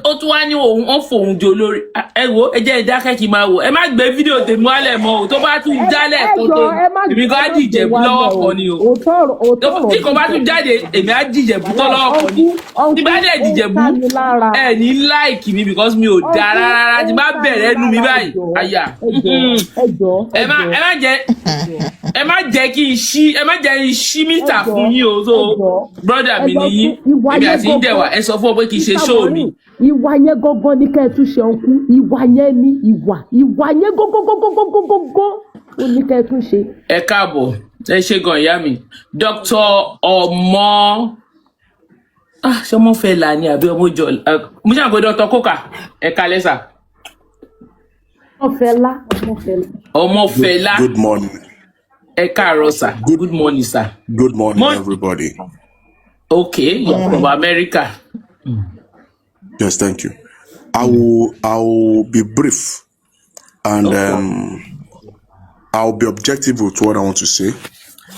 Ó tún wá ní òun ó fòun jẹ olórí. Ah, Ẹ wo, ẹ jẹ́ ìdákẹ́ kí n máa wò. Ẹ má gbé fídíò tèmi wálẹ̀ mọ́ o. Tó bá tún Ẹ jálẹ̀ ẹ kó jọ tó, ẹ má èmi ẹ kan á má gbé dìjẹ̀bú wálẹ̀ lọ́wọ́ o. kan ni o. Òótọ́ ọ̀rọ̀, òótọ́ ọ̀rọ̀ Tí kò bá tún dìjẹ̀bú. jáde, èmi á dìjẹ̀bú tán Wàhálà lọ́wọ́ kan ni. ọ̀nkú Tí ọ̀nkú bá dẹ̀ ó ń dìjẹ̀bú, ká mi lára. ẹ ní like mi because mi ò da Ọ̀nkú rárá. ó Tí ń bá ká mi bẹ̀rẹ̀ ẹnu mi lára. báyìí, Ẹjọ́ àyà. ẹjọ́ ẹjọ́ Ẹ má ẹjọ́ ẹ má jẹ́ ẹ má jẹ́ kí n ṣí, ẹ má jẹ́ n ṣí mítà ẹjọ́ fún yín o. So ẹjọ́ brother ẹ mi lọ ni yín, tún ìwà èmi yẹn àti yín dẹ̀ wà. gangan. Ẹ sọ fún ọ pé kì í ṣe Mr. show mi. Maureen, ìwà yẹn gangan ni kẹ́ ẹ tún ṣe. Ọ̀nkú, ìwà yẹn ni ìwà yẹn gangan ó ní kẹ́ ẹ tún ṣe. Ẹ káàbọ̀, ẹ ṣe gan ìyá mi, Dr. Ọmọ, ah, ṣé ọmọ fẹ́ là ní àbí ọmọ jọ? Mo ṣàǹpé Dr. Coker, ẹ kalẹ́ sà. Ọmọfẹ́lá, Ọmọfẹ́lá. Ọmọ Good, Fẹlá. good morning. Ẹ káàárọ̀ sà. Good, Good morning, sir. good morning, Mo everybody. Okay, you're from America. Yes, thank you. I will be brief and I'll be objective with what I want to say.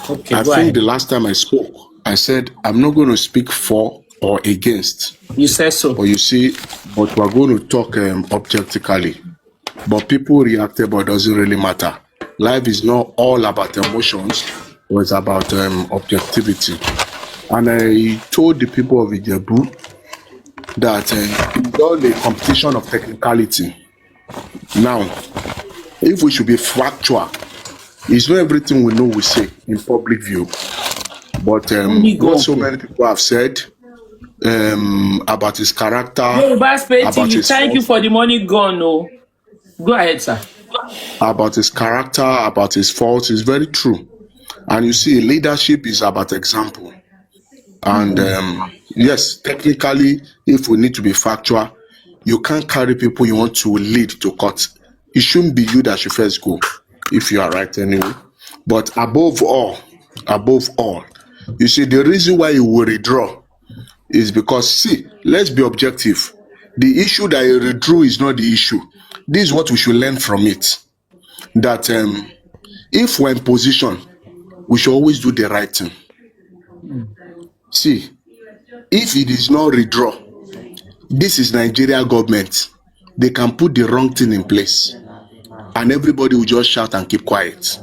Okay, I go think ahead. the last time I spoke, I said I'm not going to speak for or against. You said so. But you see, but we're going to talk objectively. But people reacted, but it doesn't really matter. Life is not all about emotions, but it's about objectivity. And I told the people of Ijebu that it's all a competition of technicality. Now, if we should be factual, it's not everything we know we say in public view. But Money what go. so many people have said about his character, Yoruba Space about TV, his thank you faults, for the money gone. Oh, go ahead, sir. about his character, about his faults is very true. And you see, leadership is about example. And yes, technically, if we need to be factual, you can't carry people you want to lead to court. It shouldn't be you that should first go, if you are right anyway. But above all, you see, the reason why you will withdraw is because, see, let's be objective. The issue that he withdrew is not the issue. This is what we should learn from it. That if we're in position, we should always do the right thing. See, if it is not withdraw, this is Nigeria government. They can put the wrong thing in place and everybody will just shout and keep quiet.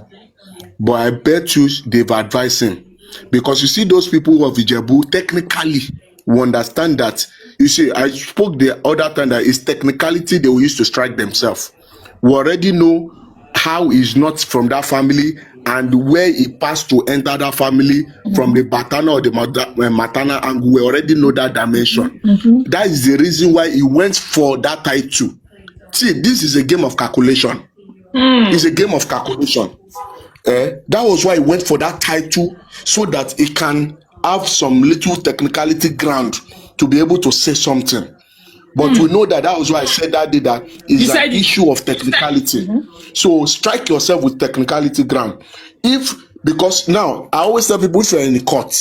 But I bet you they've advised him. Because you see, those people of Ijebu technically will understand that. You see, I spoke the other time that it's technicality they will use to strike themselves. We already know how he's not from that family and where he passed to enter that family from the paternal or the maternal angle. We already know that dimension. That is the reason why he went for that title. See, this is a game of calculation. It's a game of calculation. That was why he went for that title, so that he can have some little technicality ground to be able to say something. But we know that was why I said that day that You is an said it. issue of technicality. So strike yourself with technicality ground. If because now I always tell people, if you're in the court,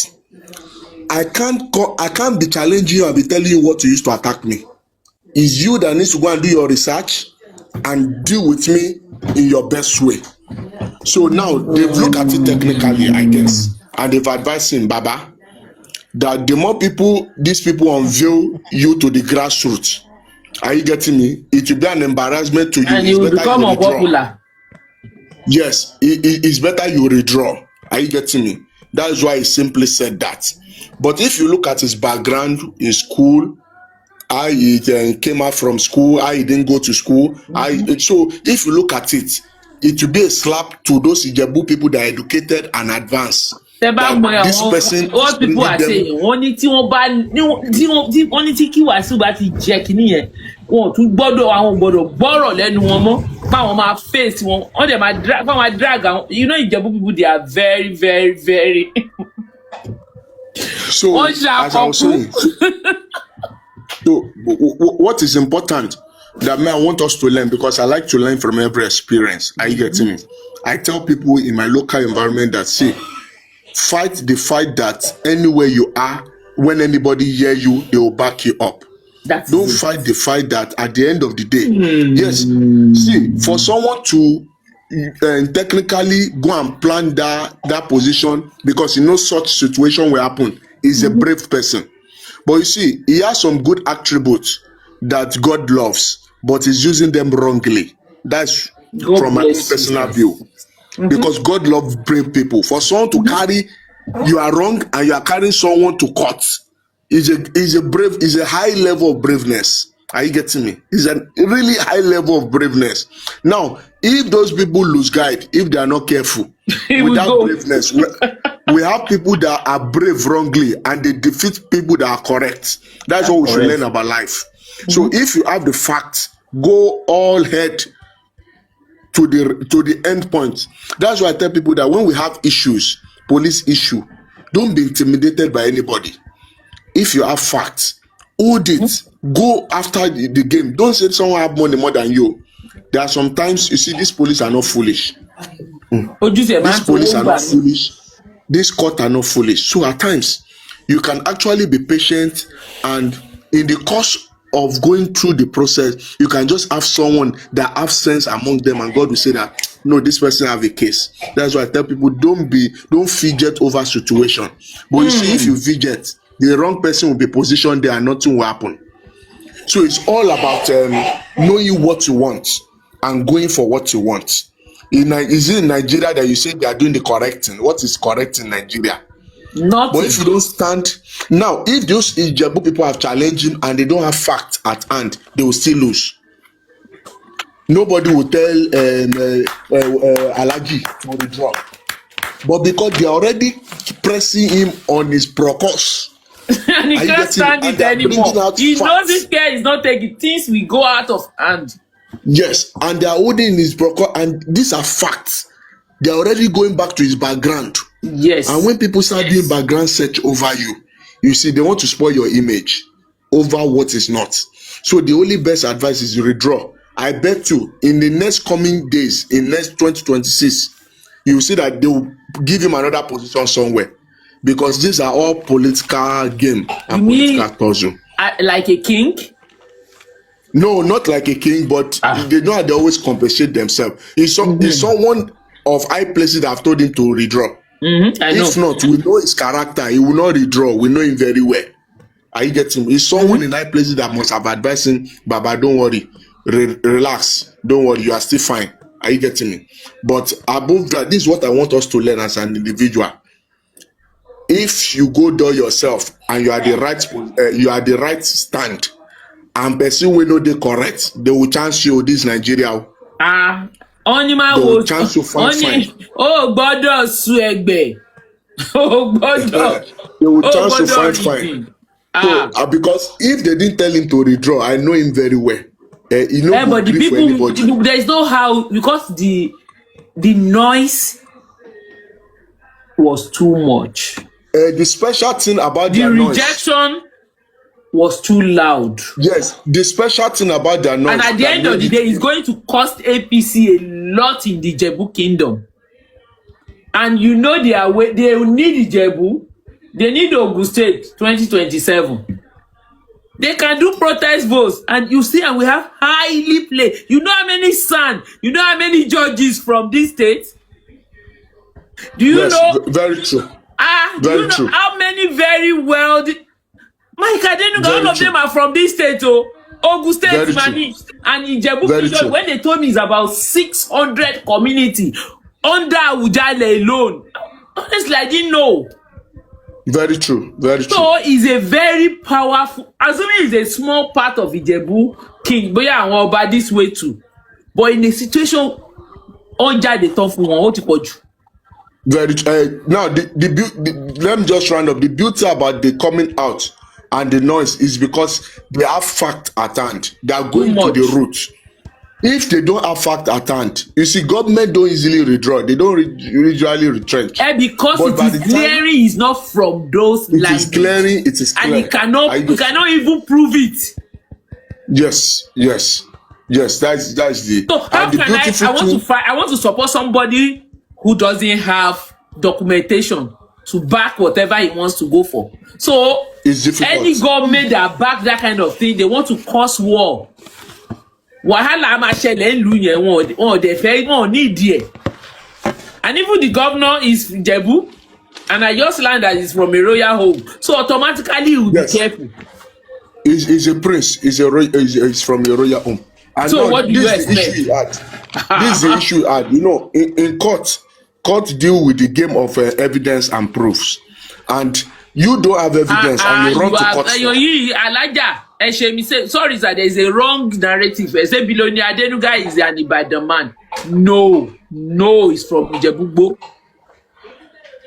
I can't be challenging you and be telling you what to use to attack me. It's you that needs to go and do your research and deal with me in your best way. So now they've looked at it technically, I guess, and they've advised him, Baba, that the more people these people unveil you to the grassroots, are you getting me? It will be an embarrassment to you. And It's he will better become you withdraw. unpopular. Yes, it's better you withdraw. Are you getting me? That is why he simply said that. But if you look at his background in school, how he came out from school, how he didn't go to school, so if you look at it, it will be a slap to those Ijebu people that are educated and advanced. Tẹ bá That mọ this àwọn person is what people bringing are them. saying, wọ́n ní tí wọ́n bá ní wọ́n- tí wọ́n tí wọ́n ní tí kí Wàsíù bá ti jẹ kínní yẹn, wọn ò tún gbọ́dọ̀, àwọn ò gbọ́dọ̀ gbọ́rọ̀ lẹ́nu wọn mọ́, báwọn máa face wọn, wọ́n dẹ̀ máa drag, báwọn máa drag àwọn. You know Ìjẹ̀bú people, they are very very very So wọ́n as I was ṣàkọkú. saying, so what is important that me I want us to learn, because I like to learn from every experience. Are you getting me? I tell people in my local environment that, see, fight the fight that anywhere you are, when anybody hear you, they will back you up. That is Don't it. fight the fight that at the end of the day, yes, see, for someone to technically go and plan that position because you know such situation will happen, is a brave person. But you see, he has some good attributes that God loves. but he's using them wrongly. That's God from my own bless you. personal view. Because God loves brave people. For someone to carry, you are wrong and you are carrying someone to court is a high level of braveness. Are you getting me? It's a really high level of braveness. Now, if those people lose guide, if they are not careful, He will with that go. braveness, we have people that are brave wrongly and they defeat people that are correct. That's what we should Correct. learn about life. So if you have the facts, go all head to the end point. That's why I tell people that when we have issues, police issue, don't be intimidated by anybody. If you have facts, hold it. Go after the game. Don't say someone have money more than you. There are sometimes you see these police are not foolish. Ojú tiẹ̀ máa These ń towó police are gbà not mí. foolish. This court are not foolish. So at times, you can actually be patient, and in the course of going through the process, you can just have someone that have sense among them, and God will say that no, this person have a case. That's why I tell people don't fidget over situation. But you see, if you fidget, the wrong person will be positioned there, and nothing will happen. So it's all about knowing what you want and going for what you want. Is it in Nigeria that you say they are doing the correct thing? What is correct in Nigeria? But if Nothing. you don't stand now, if those Ijebu people have challenged him and they don't have facts at hand, they will still lose. Nobody will tell Alhaji to withdraw. But because they are already pressing him on his procus. And he Are you can't getting it? stand And it they are bringing anymore. out He knows facts. this care is not taking things will go out of hand. Yes, and they are holding his broker, and these are facts. They are already going back to his background. And Yes. when people start doing background search over you, you see, they want to spoil your image over what is not. So the only best advice is you withdraw. I bet you in the next coming days, in next 2026, you will see that they will give him another position somewhere. Because these are all political game You and mean political tussle. like a king? No, not like a king, but they know how they always compensate themselves. If someone of high places have told him to withdraw, I if know. not, we know his character. He will not withdraw. We know him very well. Are you getting me? It's someone in high places that must have advised him, Baba, don't worry. Relax. Don't worry. You are still fine. Are you getting me? But above that, this is what I want us to learn as an individual. If you go do yourself and you are the right, you are the right stand, and person wey no dey correct, they will chance you this Nigeria. Ah, wọ́n ní má They wo will chance you fine wọ́n ní fine. ó gbọ́dọ̀ su ẹgbẹ́ ó gbọ́dọ̀ They will ó chance you gbọ́dọ̀ fine fine. rìndìn. So Ah, because if they didn't tell him to withdraw, I know him very well. He no go but the gree for people anybody. there is no how because the noise was too much. The special thing about The their noise. rejection was too loud. Yes, the special thing about their And noise at the that end of made the it day, it's going to cost APC a lot in the Ijebu kingdom. And you know they are they will need Ijebu. They need Ogun State 2027. They can do protest votes. And you see, and we have highly played. You know how many SAN, you know how many judges from this state? Do you Yes, know? very true. Do Very you know true. how many very well Mike Adenuga, all Very of true. them are from this state, oh. Ogun State, Very true. Mani, and Ijebu Very Kingdom. true. When they told me it's about 600 community under Awujale alone. Honestly, I didn't know. Very true. Very true. So it's a very powerful, assuming it's a small part of Ijebu King, bóyá àwọn ọba this way too. But in a situation, ó jáde tán fún wọn, ó ti pọ̀ jù. Very now the let me just round up. The beauty about the coming out and the noise is because they have fact at hand. They are Too going to the much. root. If they don't have fact at hand, you see, government don't easily withdraw. They don't usually retrench. Because But it by is the time clearing is not from those it is language. clearing, it is And clear. Are you he getting? cannot even prove it. Yes, yes, yes. That's the So how and the can I beautiful want to thing. fight, I want to support somebody who doesn't have documentation to back whatever he wants to go for. So It's any difficult. government that back that kind of thing, they want to cause war. Wàhálà máa ṣẹlẹ̀ nílùú yẹn, wọn ò dẹ̀ fẹ́, wọn ò ní ìdí ẹ̀. And even the governor is Ijebu, and I just learned that he's from a royal home. So automatically he will be Yes, careful. he's a prince. He's from a royal home. And So now what do you this is the issue expect? he had. This is the issue he had. You know, in court, court deal with the game of evidence and proofs. And you don't have evidence and you run You to are court ẹyọ for. yìí alájà ẹ ṣe mi say sorry sir, there is a wrong narrative. Ẹ say Billionaire Adenuga is an Ibadan man. No, no, he's from Ìjẹ̀bú-Igbó.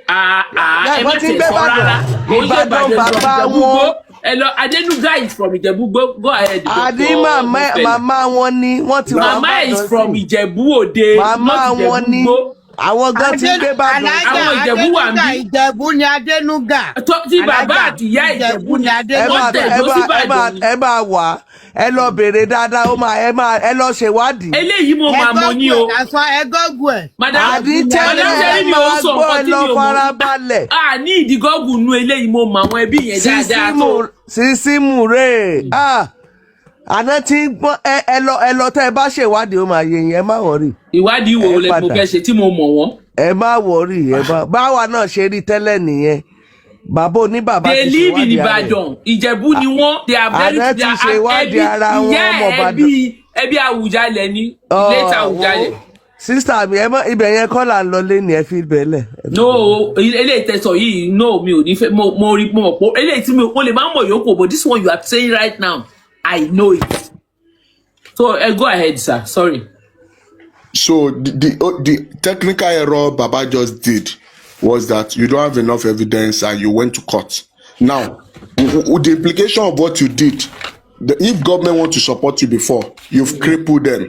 Ah ah, ẹ má Wọ́n ti ń tẹ̀ gbé sọ rárá. Ìbàdàn. Kò ń ṣe Ìbàdàn Ìbàdàn, from bàbá Ìjẹ̀bú-Igbó. wọn. Ẹ lọ, Adenuga is from Ìjẹ̀bú-Igbó. Go ahead, Àní Dr. màmá Mufele. màmá wọn ni wọ́n ti wà Mama is Ìbàdàn from sí. Ìjẹ̀bú Òde, Màmá not wọn ni Ìjẹ̀bú-Igbó. àwọn gan ti ń gbé Ìbàdàn sí. Àwọn Ìjẹ̀bú wà Adénúgà níbí. Ìjẹ̀bú ni Adénúgà. Tí bàbá Alájà àti ìyá Ìjẹ̀bú Ìjẹ̀bú ni ni Ẹ wọ́n máa Adénúgà. ẹ tẹ̀dó máa ẹ máa síbàdàn ni. Ẹ máa wà, ẹ lọ béèrè dáadáa, ó máa ẹ máa ẹ lọ ṣèwádìí. Eléyìí mo Ẹ máa mọ gọ́gù ní ẹ̀ o. lásán, ẹ gọ́gù ẹ̀. Madam Àní madam tẹ́lẹ̀ ẹ sẹ́rí mi ò máa sọ gbọ́ nǹkan ẹ tí lọ mi ò mọ̀. farabalẹ̀. A ní ìdí gọ́gù nu eléyìí, mo mọ àwọn ẹbí yẹn dáadáa tó. Sísímù rè é àná tí ń gbọ́n ẹ ẹ lọ ẹ lọ tẹ́ ẹ bá ṣèwádìí, ó máa yé yín, ẹ má worry. Ìwádìí wo Ẹ lẹ mo padà fẹ́ ṣe tí mo mọ̀ wọ́n? Ẹ má worry, ẹ má báwa náà ṣe rí tẹ́lẹ̀ nìyẹn, bàbá oníbàbá They ti live in ṣèwádìí ara ẹ̀. Ìbàdàn, Ìjẹ̀bú ni wọ́n. They are very Àná they ti are ṣèwádìí ẹbí ara wọn ìyá ọmọ ẹ̀ Ìbàdàn. ẹbí ẹbí Àwùjalẹ̀ ni, late Àwùjalẹ̀. Sister mi, ẹ mọ ibẹ̀ yẹn kọ́ là ń lọ lé ní, ẹ fi ibẹ̀ lẹ̀, ẹ fi No, ibẹ̀ lẹ̀. eléyìí tẹsán yìí, no, mi ò ní fẹ́. Mo rí, mo mọ̀ pé eléyìí tí mi mo lè má mọ̀ yòókù, but this one you are saying right now, I know it. So go ahead, sir, sorry. So the technical error Baba just did was that you don't have enough evidence and you went to court. Now, the implication of what you did, if government want to support you before, you've crippled them.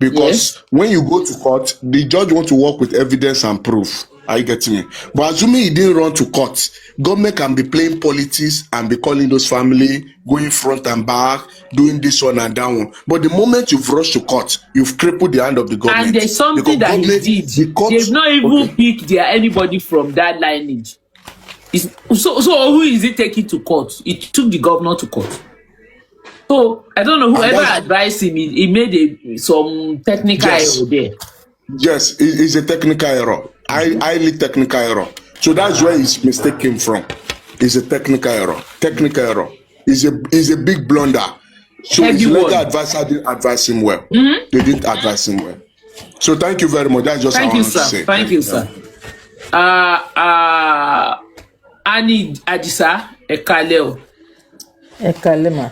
Because when you go to court, the judge want to work with evidence and proof. Are you getting me? But assuming he didn't run to court, government can be playing politics and be calling those family, going front and back, doing this one and that one. But the moment you've rushed to court, you've crippled the hand of the And government. there's something Because that he government, did. the court, They've not even okay. picked their anybody from that lineage. So who is he taking to court? He took the governor to court. So I don't know And whoever that's advised him. He made some technical yes, error there. Yes, it's a technical error. Highly technical error. So that's where his mistake came from. It's a technical error. Technical error. It's a big blunder. So his Heavy legal one. advisor didn't advise him well. They didn't advise him well. So thank you very much. That's just Thank how I you, want to sir. say. Thank Thank you, you. sir. Annie Adisa, ẹ kálẹ́ o. Ẹ kalẹ́ mà,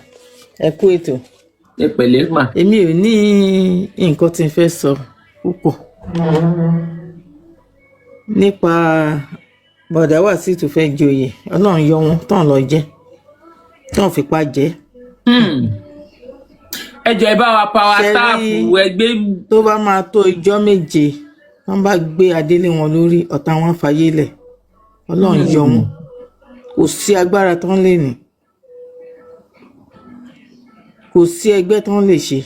ẹ kú ètò. Ẹ pẹ̀lẹ́ mà. Èmi ò ní nǹkan tí n fẹ́ sọ púpọ̀ nípa bọ̀dá Wàsíù tó fẹ́ joyè. Ọlọ́run yọ wọn tán lọ jẹ́ tán fipá jẹ́. Ẹ jọ̀ọ́, ẹ bá wa power Ṣe tap rí ẹgbẹ́. Tó bá máa tó ijọ́ 7, wọ́n bá gbé adélé wọn lórí, ọ̀tá wọn fàyè lẹ̀. Ọlọ́run yọ wọn, kò sí agbára tán lè ní, kò sí ẹgbẹ́ tán lè ṣe,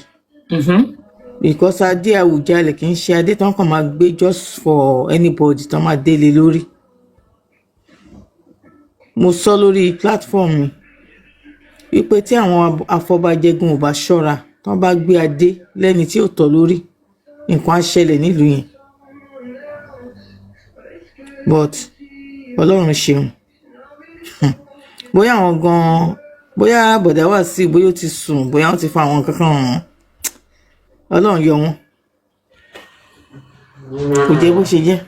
because adé Àwùjalẹ̀ kì í ṣe adé tán kàn máa gbé just for anybody tán máa délé lórí. Mo sọ lórí platform mi wípé tí àwọn afọbajẹgun ò bá ṣọ́ra, tán bá gbé adé lẹ́ni tí ò tọ́ lórí, nǹkan á ṣẹlẹ̀ nílùú yẹn. But Ọlọ́run ṣeun. Bóyá àwọn gan-an, bóyá bọ̀dá Wàsíù, bóyá ó ti sùn, bóyá wọ́n ti fa àwọn nǹkan kan hàn án, Ọlọ́run yọ wọ́n. Kò jẹ́ bó ṣe jẹ́.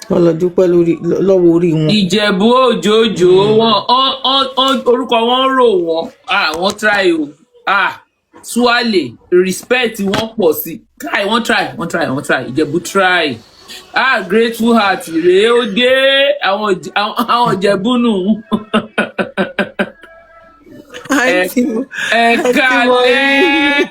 Wọ́n lọ dúpẹ́ lórí lọ́wọ́ orí wọn. Ìjẹ̀bú òjòjò wọn orúkọ wọn rò wọ́n. Ah, wọ́n try o. Ah, suale respect wọn pọ̀ sí. Try, wọ́n try, wọ́n try, wọ́n try. Ìjẹ̀bú try. Ah, grateful heart rèé, ó dé. Àwọn Ìjẹ̀bú nù. Ẹ Àǹtí mo ẹ àǹtí mo kálẹ́,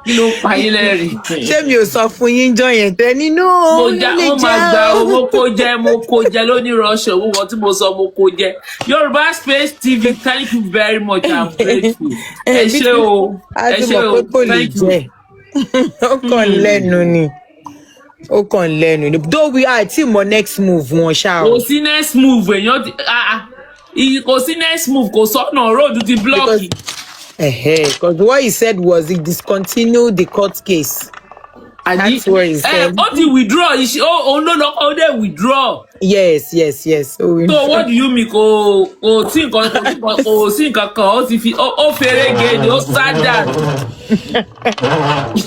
kí ló pa yín lẹ́rìn? Ṣé mi ò sọ fún yín jọ yẹn tẹ nínú Mo ló já lè ó máa jẹ́ gba o. owó kó jẹ, mo kó jẹ lóní rọṣọ owó wọn tí mo sọ, mo kó jẹ. Yorùbá Space TV, thank you very much, I'm grateful. Ẹ bí ṣé o, a ẹ ti ṣé mọ̀ o, pé kò lè thank you. jẹ́, ó kàn ń lẹ́nu ni, ó kàn ń lẹ́nu ni, though we are tí mọ next move wọn ṣá Kò o. sí next move èèyàn ti ah, ah. Kò sí next move, kò sọ́nà, road ti block. Because what he said was he discontinued the court case. Àní That's what he ẹ said. ó ti withdraw iṣẹ́ òun ló lọ, ó dẹ̀ withdraw. Yes. Ó So withdraw. what do you mean? Kò sí nǹkan, kò sí nǹkan, kò sí nǹkan kan. Ó ti fi ó fèrè gèdè, ó sá dànù.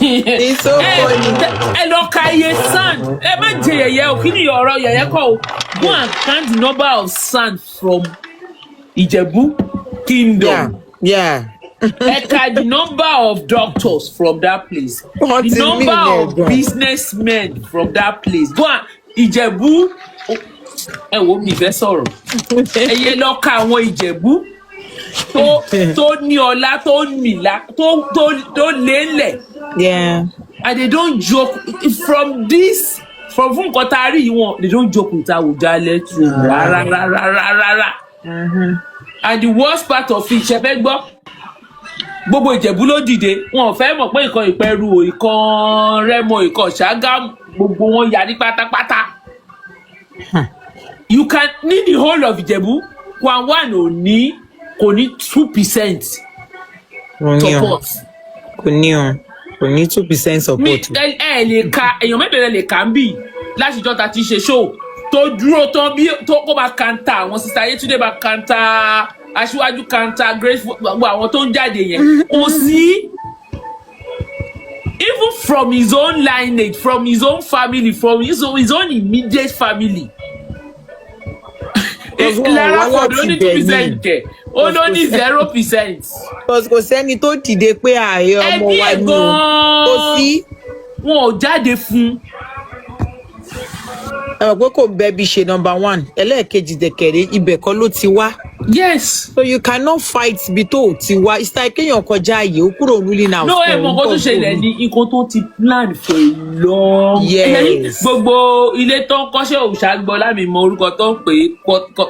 It's so Ẹ funny. Ẹ lọ ka iye sand. Ẹ má jẹ yẹ̀yẹ́ o. Kí ni ọ̀rọ̀ yẹ̀yẹ́ kọ́ o? Go and count the number of sand from Ìjẹ̀bú kingdom. Ẹ ka the number of doctors from that place, Wọ́n the ti mí number ní of ẹ̀gbọ́n. businessmen from that place. Go and Ìjẹ̀bú, ẹ wo, mi fẹ́ sọ̀rọ̀. Ẹ yẹ lọ ka àwọn Ìjẹ̀bú tó ní ọlá, tó nìlá, tó lé ńlẹ̀. And they don't joke from this, from fún nǹkan tá a rí yìí wọn, they don't joke with Awùjalẹ̀ too rárá rárá rárá rárá. And the worst part of it, ṣe fẹ́ gbọ́, gbogbo Ìjẹ̀bú ló dìde. Wọn ò fẹ́ mọ̀ pé ìkan Ìpẹ́rù o, ìkan Rẹ́mọ, ìkan Ṣàgámù, gbogbo wọn yarí pátápátá. You can ní the whole of Ìjẹ̀bú, Kwan One ò ní, kò ní 2% Kò ní o. support. Kò ní o, kò ní 2% Mi support. ẹ lè ka èèyàn mélòó lẹ lè kà ń bì látijọ́ ta ti ṣe show tó dúró tán bí tó kó máa kanta àwọn Sister Yetunde, máa kanta aṣíwájú, kanta grateful, gbogbo àwọn tó ń jáde yẹn. Kò sí. Even from his own lineage, from his own family, from his own immediate family. Because wọn ò Lára wá kò ló láti ní two ibẹ̀ ni. percent kẹ̀, ó ló ní 0%. Because kò sẹ́ni tó dìde pé ààyè ọmọ Ẹbí wa ẹ̀ ni o. Kò gan-an sí. wọn ò jáde fún. Ẹ mọ̀ pé kò bẹ́bí ṣe, number one. Ẹlẹ́ẹ̀kejì dẹ̀kẹ̀rẹ́, ibẹ̀ kọ́ ló ti wá. So you cannot fight ibi tó o ti wá. It's like kéèyàn kọjá ààyè, ó kúrò ruling house. No, ẹ mọ nǹkan tó ṣẹlẹ̀ ní nǹkan tó ti plan for a long. Gbogbo ilé tó ń kọ́ṣẹ́ òṣàgbọ́ lámì mọ orúkọ tó ń pè é,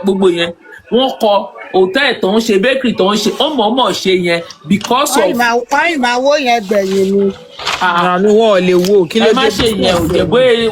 gbogbo yẹn wọ́n kọ hòtẹ́ẹ̀lì tó ń ṣe, bakery tó ń ṣe, ó mọ̀ọ́mọ̀ ṣe yẹn because of. Wọ́n ì máa wó yẹn gbẹ̀yìn ni. Àánú wọn ò lè wo kí ló Ẹ má dé. ṣe yẹn ò jẹ́ bóyá.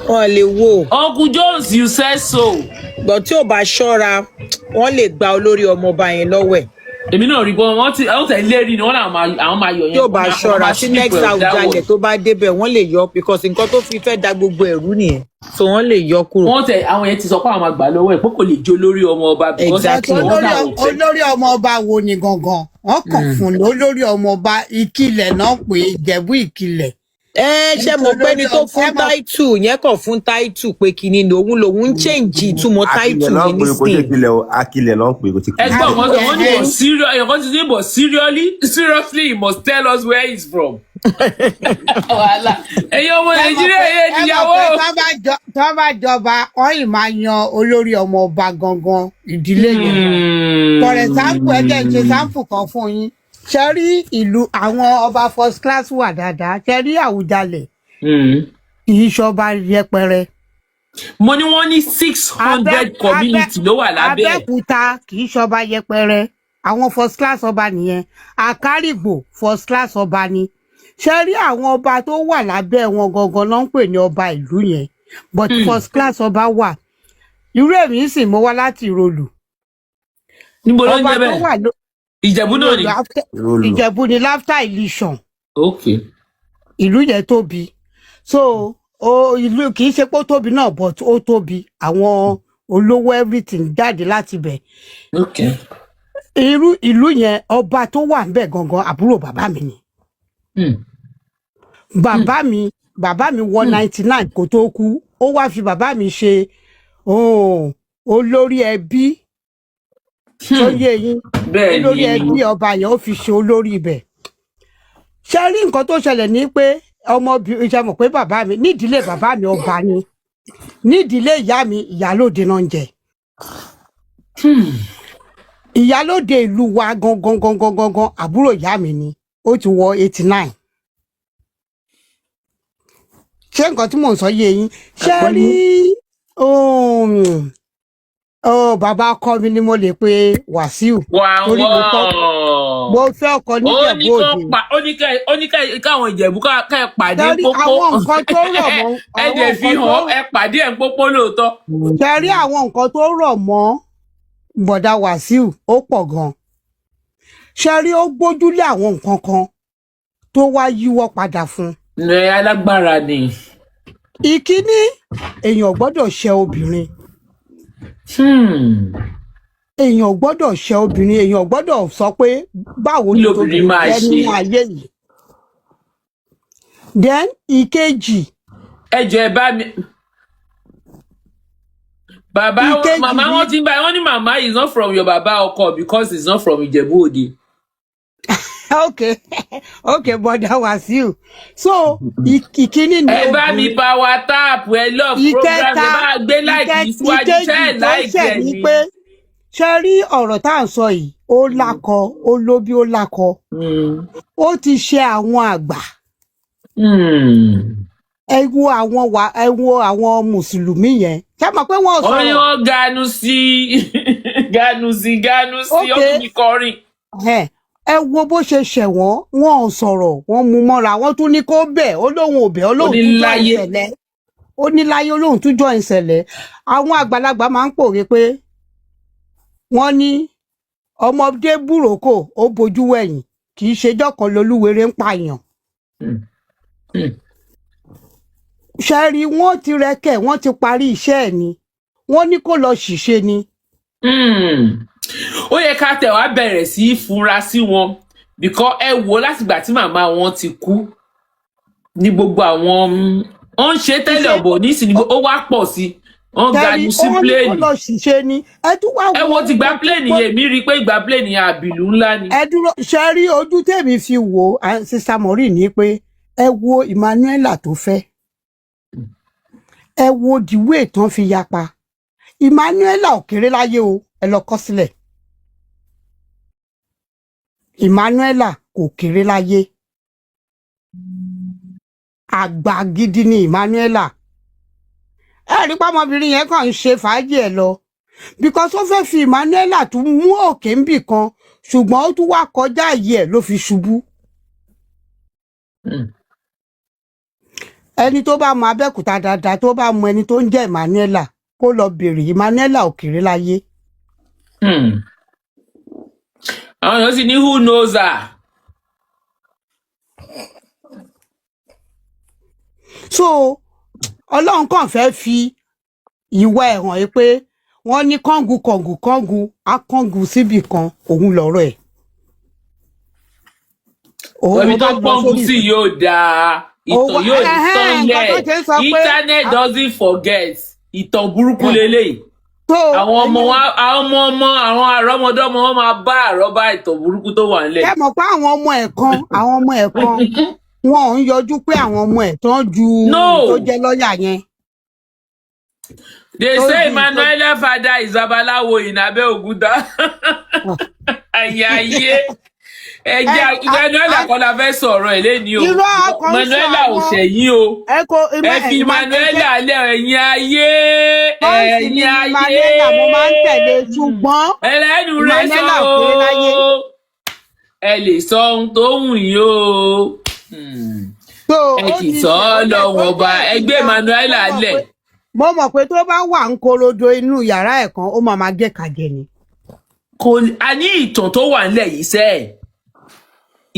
Wọn ò lè wo. Uncle Jones, you said so. Gbọ̀n tí ò bá ṣọ́ra, wọ́n lè gba olórí ọmọọba yẹn lọ́wọ́ ẹ̀. Èmi náà rí gbọ́n wọ́n ti wọ́n tẹ̀ lérí ni wọ́n làwọn máa, àwọn máa yọ yẹn. Tí ò bá Wọ́n ṣọ́ra máa tí strip next ẹ̀ Àwùjalẹ̀ downward. tó bá débẹ̀, wọ́n lè yọ, because nǹkan tó fi fẹ́ da gbogbo ẹ̀rú nìyẹn, so wọ́n lè yọ kúrò. Wọ́n tẹ àwọn yẹn ti sọ pé àwọn máa gbà lọ́wọ́ ẹ̀ pé kò lè jó lórí ọmọ ọba because Olórí wọ́n náà ò fẹ́. Olórí ọmọ ọba wo ni gangan wọ́n kàn fún lólórí ọmọ ọba? Ìkìlẹ̀ náà pé Ìjẹ̀bú Ìkìlẹ̀. Ẹ ṣe mọ̀ pé ẹni tó fún title yẹn kàn fún title pé kinní ni òun lòun ń change ìtumọ̀ Akilẹ̀ title ló yẹn ń pè, kò ṣe nísìnyí. Ìkìlẹ̀ o, Akilẹ̀ ló ń pè, kò ṣe Ẹgbọ́n Kìlẹ̀. kan sọ, wọ́n ní but serious, ẹ̀yàn kan ti ní but seriously, seriously, he must tell us where he's from. Wàhálà ẹ̀yin ọmọ Ẹ mọ̀ Nàìjíríà pé yẹn ẹ mọ̀ níyàwó. pé tọ́ bá jọba, wọ́n yìí máa yan olórí ọmọ ọba gangan ìdílé yẹn. For example, ẹ jẹ́ n ṣe sample kan fún yín. Ṣe rí ìlú àwọn ọba first class wà dáadáa. Ṣe rí Àwùjalẹ̀, kì í ṣọba yẹpẹrẹ. Mo ní wọ́n ní 600 community ló wà lábẹ́ ẹ̀. Abẹ́òkúta kì í ṣọba yẹpẹrẹ. Àwọn first class ọba nìyẹn. Àkárìgbò, first class ọba ni. Ṣe rí àwọn ọba tó wà lábẹ́ wọn gangan ló ń pè ní ọba ìlú yẹn, but first class ọba wà. Irú èmi sì, mo wá láti Ìrọ̀lù. Níbo ló ń Ọba jẹ́ tó bẹ́ẹ̀? wà ló Ìjẹ̀bú náà ni. Ìrọ̀lù Ìjẹ̀bú ni, láfter Ìlísàn. Ìlú yẹn tóbi, so o ìlú kì í ṣe pé ó tóbi náà, but ó tóbi. Àwọn olówó, everything jáde láti ibẹ̀. Irú ìlú yẹn, ọba tó wà ńbẹ̀ gangan, àbúrò bàbá mi ni. Bàbá mi wọ 99 kó tó kú. Ó wá fi bàbá mi ṣe, oh, olórí ẹbí tó yé yín. Bẹ́ẹ̀ Olórí ni. ẹbí ọba yẹn, ó fi ṣe olórí ibẹ̀. Ṣe rí nǹkan tó ṣẹlẹ̀ ní pé ọmọbìnrin, ṣe mọ̀ pé bàbá mi, nídìílé bàbá mi, ọba ni. Nídìílé ìyá mi, ìyálóde náà ń jẹ. Ìyálóde ìlú wa gangan gangan gangan, àbúrò ìyá mi ni. Ó ti wọ 89. Ṣé nǹkan tí mò ń sọ yé yín? Ṣé rí oh, bàbá ọkọ mi ni mo lè pe Wàsíù, Wà torí mo fẹ́ wọ́n. mo fẹ́ ọkọ Ó ní níjẹ̀bú kán Òde. pa, ó ní kẹ́, ó ní kẹ́ káwọn Ìjẹ̀bú ká ẹ pàdé Ṣé rí pópó. àwọn nǹkan tó rọ̀ mọ́ Ẹ àwọn dẹ̀ fi nǹkan tó hàn ẹ pàdé ẹ̀ ń pópó lóòótọ́. Ṣe rí àwọn nǹkan tó rọ̀ mọ́ bọ̀dà Wàsíù, ó pọ̀ gan. Ṣe rí, ó gbójúlé àwọn nǹkan kan tó wá yíwọ́ padà fún un. Ẹ alágbára ni. Ìkíní, èèyàn gbọ́dọ̀ ṣe obìnrin. Èèyàn gbọ́dọ̀ ṣe obìnrin, èèyàn gbọ́dọ̀ sọ pé báwo Kí ni lobìnrin tóbìnrin máa jẹ́ ṣe? nínú ayé yìí. Then ìkejì, Ẹ jọ̀ọ́, ẹ bá mi. Bàbá wọn, ìkejì màmá ní wọn ti ń bá wọn ní màmá is not from your bàbá ọkọ because he's not from Ìjẹ̀bú Òde. Okay, bọ́dà Wàsíù. So ìkíní ni Ẹ bá mi obìnrin. power tap, ẹ love program, ẹ Ìkẹta, bá gbé like yìí síwájú, ìkejì ṣe ẹ tó like ṣẹ̀ ẹ ni ni. pé ṣe rí ọ̀rọ̀ tá à ń sọ yìí, ó lákọ, ó lóbí, ó lákọ, ó ti ṣe àwọn àgbà. Ẹ wo àwọn wa, ẹ wo àwọn mùsùlùmí yẹn, ṣé mọ̀ pé wọ́n Wọ́n ní sọ̀rọ̀? wọ́n ganu sí, ganu sí, ganu sí, ó Ok. tún fi kọrin. Ẹ wo bó ṣe ṣẹ̀ wọ́n, wọn ò sọ̀rọ̀, wọ́n mú mọ́ra, wọ́n tún ní kó bẹ̀, ó lóun ò bẹ̀, ó Ó lóun ní tún jọ láyé. ìṣẹ̀lẹ̀, ó ní láyé, ó lóun tún jọ ìṣẹ̀lẹ̀. Àwọn àgbàlagbà máa ń pòwe pé wọ́n ní ọmọdé búròkó ó bojú wẹ̀yìn, kì í ṣejọ́ kan lolúwere ń pààyàn. Ṣẹ́rí, wọ́n ti rẹ́kẹ̀, wọ́n ti parí iṣẹ́ ẹ̀ ni, wọ́n ní kó lọ ṣìṣe ni. Ó yẹ ká tẹ̀ wá bẹ̀rẹ̀ sí í fura sí wọn because ẹ wò ó, látìgbà tí màmá wọn ti kú ní gbogbo àwọn ó ń ṣe tẹ́lẹ̀ ọ̀bọ̀ nísìnyí, ó wá pọ̀ sí i, wọ́n Tẹ́rí, ganu sí wọ́n ní kó plane. lọ ṣìṣe ni. Ẹ tún wá Ẹ wo wo ti gba plane yẹn, èmi rí i pé ìgbà plane yẹn, àbìlú ńlá ni. Ẹ dúró, ṣe rí ojú tèmi fi wò ó, Sister Maureen, ní pé ẹ wo Emmanuela tó fẹ́, ẹ wo the way tán fi yapa. Emmanuela ò kéré láyé o, ẹ lọ kọ sílẹ̀, Emmanuela kò kéré láyé, àgbà gidi ni Emmanuela. Ẹ rí pọ́mọbìnrin yẹn kàn ń ṣe fàájì ẹ lọ because ó fẹ́ fi Emmanuela tún mú òkè ń bì kan, ṣùgbọ́n ó tún wá kọjá àyè ẹ̀ ló fi ṣubú. Ẹni tó bá mọ Abẹ́òkúta dáadáa, tó bá mọ ẹni tó ń jẹ́ Emmanuela, kó lọ bèrè. Emmanuela ò kéré láyé. Àwọn èèyàn sì ní who knows her. So Ọlọ́run kàn fẹ́ fi ìwà ẹ̀ hàn yìí pé wọ́n ní kángu kọ̀ǹgù kángu á kángu síbì kan, òun lọ̀rọ̀ ẹ̀. Òun Ibi ló tó bá lọ pọ́ǹpù sórí sí yóò dáa, ìtàn Òun yóò ní ẹhẹ́n, nǹkan tó tán ṣe ń sọ lẹ̀. pé Internet doesn't forget. Ìtàn burúkú leléyìí. So Àwọn ọmọ ẹni wa, àwọn ọmọ ọmọ, àwọn àrọ́mọdọ́mọ wọn máa bá àrọ́bá ìtàn burúkú tó wà nílẹ̀. Ṣé mọ̀ pé àwọn ọmọ ẹ̀ kan wọn ò ń yọjú pé àwọn ọmọ ẹ̀ tán ju No. tó jẹ́ lọ́ọ̀yà yẹn. They Tó say ju tó Emmanuela father is babaláwo in Abeokuta. Ayé ayé, ẹjẹ ẹ Emmanuela kọ́ la fẹ́ sọ̀rọ̀ ẹ̀ lẹ́ni o. Irọ́, ọkọ̀ ń sọ Emmanuela ò àwọn ṣẹ̀yìn o. Ẹ kò Ẹ fi Emmanuela lẹ̀, ẹ̀yin ayé, Bọ́ǹsì mi ẹ̀yin ni ayé. Emmanuela, mo máa ń tẹ̀lé, ṣùgbọ́n Ẹlẹ́nu rẹ̀ sọ Emmanuela ò kéré láyé. o. Ẹ lè sọ ohun tó wù yín o. So Ẹ ó kì í ti sọ ṣe ọ́ ó dẹ̀ ó lọ́wọ́ ọba dẹ̀ ti ẹgbẹ́ dá. Emmanuela Mo mọ̀ lẹ̀. pé mo mọ̀ pé tó bá wà ń korodo inú yàrá ẹ̀ kan, ó máa máa gé kàjẹ ni. Kò a ní ìtàn tó wà nílẹ̀ yìí sẹ́ ẹ̀,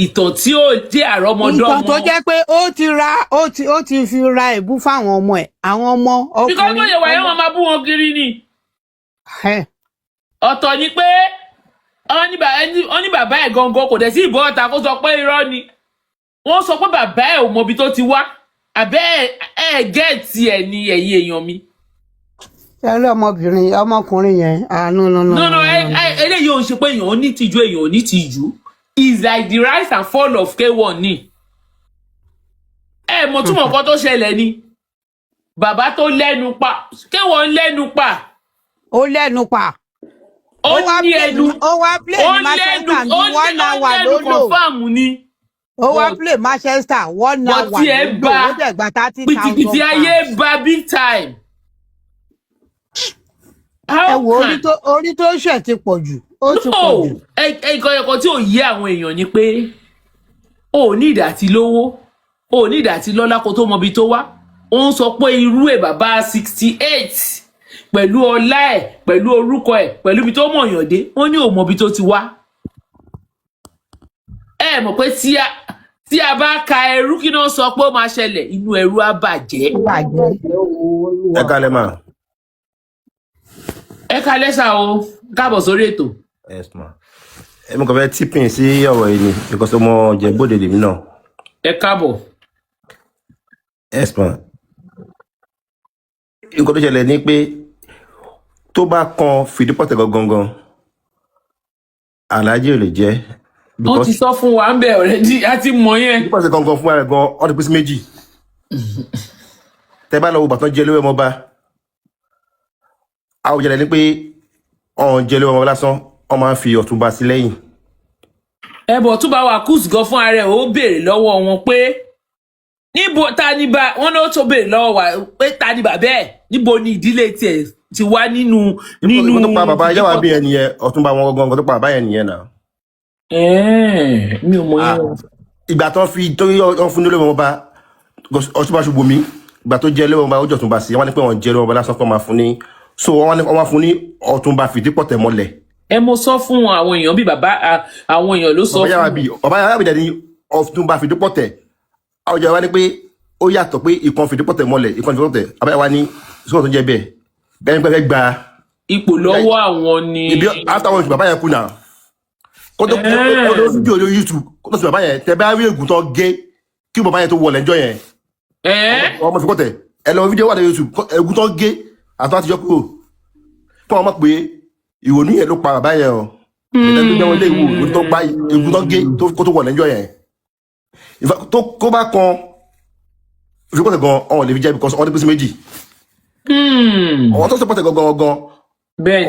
ìtàn tí ó jẹ́ àrọ́mọdọ́mọ. Nǹkan tó jẹ́ pé ó ti ra ó ti fi ra èbú fáwọn ọmọ ẹ̀, àwọn ọmọ Because bó ọkùnrin ṣe wà yẹn, ọmọ wọn máa bú wọn kiri ni. Ọ̀tọ̀ ni pé wọ́n ní bàbá ẹ̀ gangan kò dẹ̀ sí ìbọn ọ̀tà kó sọ pé irọ́ ni wọ́n sọ pé bàbá ẹ̀ ò mọbi tó ti wá àbẹ́ ẹ̀ gẹ́ẹ̀tì ẹ̀ ní, ẹ̀yìn èèyàn mi. Ṣe rí ọmọbìnrin, ọmọkùnrin yẹn, àánú no no. No, no no. no ẹ no. ẹ eléyìí ò ń ṣe pé èèyàn ò ní tìjú, èèyàn ò ní tìjú. Is like the rise and fall of K1 ni. Ẹ mọ̀ túmọ̀ nǹkan tó ṣẹlẹ̀ ni, bàbá tó lẹ́nu pa, K1 lẹ́nu pa. Ó lẹ́nu pa. Ó Ó wá ní play ẹnu. ó wá play Ó ní lẹ́nu. Manchester ní Ó one ó hour lẹ́nu. ló lò. Confam ni. Ó wá But play Manchester, one but hour tí ẹ ló lò, bá ó dẹ̀ gba 30,000 pìtìpìtì ayé pounds. bá big time. Ẹ How wo orí can tó orí tó ṣẹ̀ ti pọ̀ jù, ó ti pọ̀ No jù. Ẹ ẹ nǹkan ẹ̀kọ́ tí ò yé àwọn èèyàn ni pé o ò ní ìdá tí lówó, o ò ní ìdá tí lọ́lá kó tó mọbi tó wá. Ó ń sọ pé irú ẹ̀, bàbá 68, pẹ̀lú ọlá ẹ̀, pẹ̀lú orúkọ ẹ̀, pẹ̀lú ibi tó mọ̀yàn dé, wọ́n ní ò mọbi tó ti wá. Ẹ mọ̀ pé tí a Tí a bá ka ẹrú, kí náà sọ pé ó máa ṣẹlẹ̀? Inú ẹrú á bàjẹ́. Bàjẹ́. Ẹ kálẹ́ mà. Ẹ kalẹ́ sà o, káàbọ̀ sórí ètò. Yes ma, èmi kàn fẹ́ chip in sí ọ̀rọ̀ yìí ni because ọmọ Ìjẹ̀bú-Òde lèmi náà. Ẹ káàbọ̀. Yes ma, nǹkan tó ṣẹlẹ̀ ni pé tó bá kan Fìdípọ̀tẹ̀ gangan, Aláàjì ò lè jẹ́. Wọ́n ti Because sọ fún wa ń bẹ̀ already, a ti mọ̀ yẹn. Fìdípọ̀tẹ̀ gangan fúnra rẹ̀ gan, ọ́n ti pín sí méjì. Tẹ́ bá lọ wo bàtán jẹ́ lówó ọmọba, Àwùjalẹ̀ ni pé ọ̀n jẹ́ lówó ọmọba lásán, wọ́n máa ń fi Ọ̀túnba sí lẹ́yìn. Ẹ bọ̀ tún bá wa kùs gan fún ara ẹ̀, ó béèrè lọ́wọ́ wọn pé níbo ta ni bá wọn náà tó béèrè lọ́wọ́ wa pé ta ni bàbá ẹ̀, níbo ni ìdílé tiẹ̀ ti wá nínú Nǹkan tó pa bàbá yàwá bí ẹni yẹn, Ọ̀túnba wọn gangan, nǹkan tó pa bàbá yẹn nìyẹn náà. Mi ò mọ yẹn o. Ìgbà tó fi tó yọ wọn fún ní olóòwò ọba, Ọ̀túnba Ṣùbọ́mi, ìgbà tó jẹ́ olóòwò ọba, ó jẹ́ Ọ̀túnba sí, wọ́n ní pé wọ́n jẹ́ olóòwò ọba lásán kó máa fún ní, so wọ́n ní wọ́n máa fún ní Ọ̀túnba Fìdípọ̀tẹ̀ mọ́lẹ̀. Ẹ mo sọ fún àwọn èèyàn bíi bàbá àwọn èèyàn ló sọ Bàbá yàwá fún. bí bàbá yàwá bí dẹ̀ ní Ọ̀túnba Fìdípọ̀tẹ̀. Àwùjọ wa ní pé ó yàtọ̀ pé ìkan Fìdípọ̀tẹ̀ mọ́lẹ̀, ìkan Fìdípọ̀tẹ̀. Bàbá yàwá ní sọ́ọ̀ tó jẹ́ bẹ́ẹ̀ bẹ́ẹ̀ ni pé fẹ́ gba ipò lọ́wọ́ àwọn ni. Ibi after one, bàbá yẹn kú náà, kó tó fídíò lórí YouTube, kó tó sì bàbá yẹn, tẹ bá rí ègún tó gé kí bàbá yẹn tó wọlé ẹjọ́ yẹn, ọmọ Fìdípọ̀tẹ̀, ẹ lọ fídíò wà lórí YouTube, ègún tó gé àtọ́ àtijọ́ kúrò kí wọ́n mọ̀ pé ìrònú yẹn ló pa bàbá yẹn o. Ìtẹ́ tó jẹ́wọ́ ilé ìwò, ìrònú tó pa, ègún tó gé kó tó wọlé ẹjọ́ yẹn. In fact, tó kó bá kan Fìdípọ̀tẹ̀ gan, ọ̀hún lè fi jẹ́ because ọ̀hún ti pín sí méjì. Àwọn tó support ẹ̀ gangan gangan,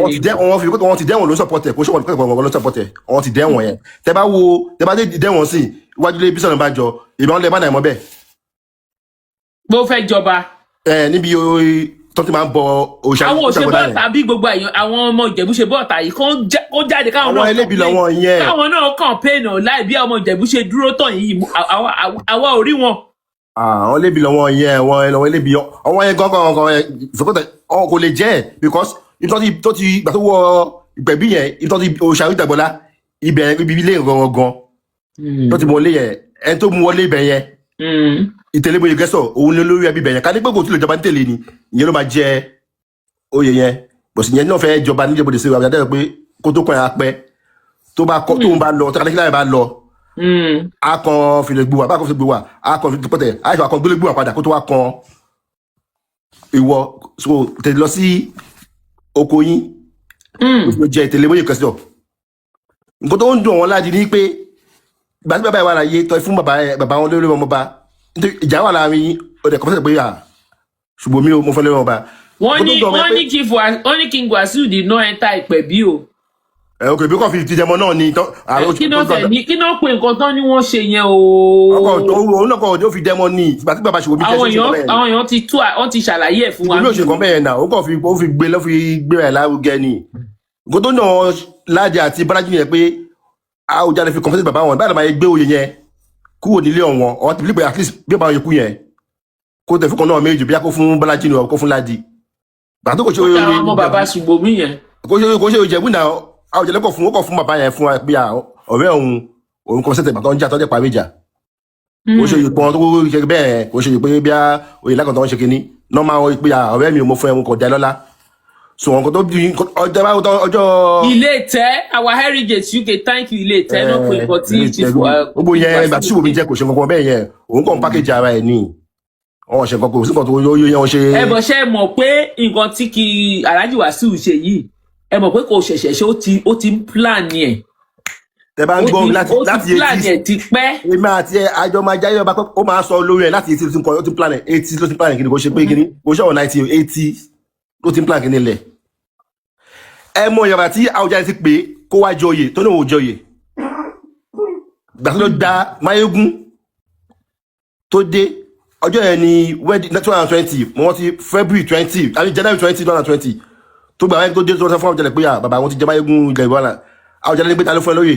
wọ́n ti dẹ́ wọ́n fi wọ́n ti dẹ́wọ̀n ló support ẹ̀, kò ṣe wọ́n gangan ló support ẹ̀, wọ́n ti dẹ́wọ̀n yẹn. Tẹ bá wo, tẹ bá dé dẹ́wọ̀n sí iwájú ilé Bísọ̀nù bá jọ ìbọn lẹ bá náà mọ́ bẹ́ẹ̀. Bó fẹ́ jọba. Ẹ níbi tó ti máa ń bọ òòṣà. Àwọn òòṣà òṣè gbọ́dá yẹn. bọ́ọ̀tà bí gbogbo èèyàn, àwọn ọmọ Ìjẹ̀bú ṣe bọ́ọ̀tà yìí, kó jáde káwọn Àwọn náà ẹlẹ́bi campaign. làwọn yẹn. Káwọn náà campaign láì bí ọmọ Ìjẹ̀bú ṣe dúró tàn yìí, àwa ò rí wọn. Àwọn ẹlẹ́bi làwọn yẹn, àwọn ẹlẹ́bi, àwọn yẹn gangan gangan yẹn ìfọkọtẹ ọ kò lè jẹ́ ẹ̀ because ibi tó ti ìgbà tó wọ ìpẹ̀bí yẹn, ibi tó ti òòṣà ìdàgbọ́lá ibẹ̀, ibi ilé gangan gan tó ti mú wọlé yẹn, ẹni tó mú wọlé ibẹ̀ yẹn, ìtẹ̀lébóye gẹ́sọ̀, òun ni olórí ẹbí ibẹ̀ yẹn. Ká ní pé kò tí lè jọba ní tèlé ni, ìyẹn ló máa jẹ oyè yẹn. Bọ̀sì yẹn náà fẹ́ jọba níjẹ́bọ̀dé sí ìwà àdáyọ̀ pé kó tó kàn yà pẹ́ tó bá kọ́ tóun bá lọ tó kálẹ̀ bá lọ, a kan fìlẹ̀gbùwà bá kan fìlẹ̀gbùwà, a kan fìlẹ̀pọ̀tẹ̀, a kan gbélégbùwà padà kó tó wá kan ìwọ. So tẹ̀lé lọ sí oko yín, ó sì jẹ ìtẹ̀lébóye gẹ́sọ̀. Nǹkan tó ń dùn wọn láti ní pé ìgbà tí bàbá yẹn wà láyé tọ́ fún bàbá yẹn, bàbá wọn lórí ọmọ ọba, nítorí ìjà wà láàrin yín, ó dẹ̀ kọ́fẹ́sẹ̀ pé à ṣùgbọ́n mi ò mo fẹ́ lórí ọmọ ọba. Wọ́n Nǹkan tó ní ń dùn wọn wọ́n pé ní chief wọ́n ní King Wasiu did not enter ìpẹ̀bí o. Ẹ ok, bí kò fi ti jẹmọ náà ni àwọn Kí náà tẹ̀ ní kí náà pé nǹkan tán ni wọ́n ṣe yẹn o. Ọkọ òun náà kọ ó fi dẹmọ ní ìgbà tí bàbá ṣùgbọ́n mi jẹ́ Àwọn ṣe nǹkan èèyàn bẹ́ẹ̀ ni. Àwọn èèyàn ti tú wọ́n ti ṣàlàyé ẹ̀ fún wa. Ṣùgbọ́n mi ò ṣe nǹkan bẹ́ẹ̀ náà, ó kàn fi ó fi gbé lọ́ fi gbé rẹ̀ lárugẹ ni. Nǹkan tó ń dùn wọn Láàjì àti Bọ́lájí yẹn pé Àwùjalẹ̀ fi confess bàbá wọn báyìí, ló máa gbé oyè yẹn kúrò nílé ọ̀wọ́n ọ̀wọ́n ti believe pé at least bí ọba yẹn kú yẹn kó tẹ̀ fún kan náà méjì, bí a kó fún Bọ́lájí ni kó fún Láàjì gbà tó kò ṣe Ó oyè dá àwọn ọmọ bàbá ṣùgbọ́n mi yẹn. Kò ṣe Ìjẹ̀bú náà, Àwùjalẹ̀ kọ̀ fún ó kọ̀ fún bàbá yẹn fún wa pé ọ̀rẹ́ òun òun kọ̀ sẹ́tẹ̀ bàtọ́ ń jà tọ́jú parí ìjà. Kò ṣe ìpọn tó ṣe bẹ́ẹ̀, kò ṣe pé bí oyè lákàn tó ń ṣe kinní normal pé ọ̀rẹ́ mi ò mọ fún ẹ, wọn kò dá lọ́lá. So nǹkan tó bí ọjọ́ ọjọ́. Ilé ìtẹ́, our heritage UK, thank you. Ilé ìtẹ́ náà pé nǹkan tí chief Gbogbo yẹn, ìgbà tí ṣùgbọ́n mi jẹ́ kò ṣe nǹkan bẹ́ẹ̀ yẹn, òun kàn package ara ẹ̀ ní wọn ṣe nǹkan, kò sí nǹkan tó yóò yẹn wọn ṣe. Ẹ bọ̀, ṣe mọ̀ pé nǹkan tí kí Alhaji Wasiu ṣe yìí, ẹ mọ̀ pé kò ṣẹ̀ṣẹ̀ ṣe, ó ti ń plan ẹ̀. Tẹ bá ń gbọ́ láti Ó ti láti plan eighty ẹ̀ ti pẹ́. Èmi àti ẹ àjọ máa jáyé ọba pé ó máa sọ lórí ẹ láti 80 ló ti ń kọ, ó ti ń plan ẹ, 80 ló ti ń plan ẹ. Kí ni kò ṣe pé kí ni kò ṣe ọ̀nà 90, 80 ló ti ń plan kí ni lẹ̀. Ẹ mọ ìyàrá tí Àwùjalẹ̀ ti pè é kó wá jọyè tó ní òun ò jọyè, gbà tó lọ da Máyégún tó dé ọjọ́ yẹn ni wedding 2020, mo wọ́n ti February 20 àbí January 20 2020 tó gba Máyégún tó dé, tó sọ fún Àwùjalẹ̀ pé à bàbá àwọn ti jẹ Máyégún ilẹ̀ ìwọ́n. Àwùjalẹ̀ ní pé ta ló fún ẹ lóyè?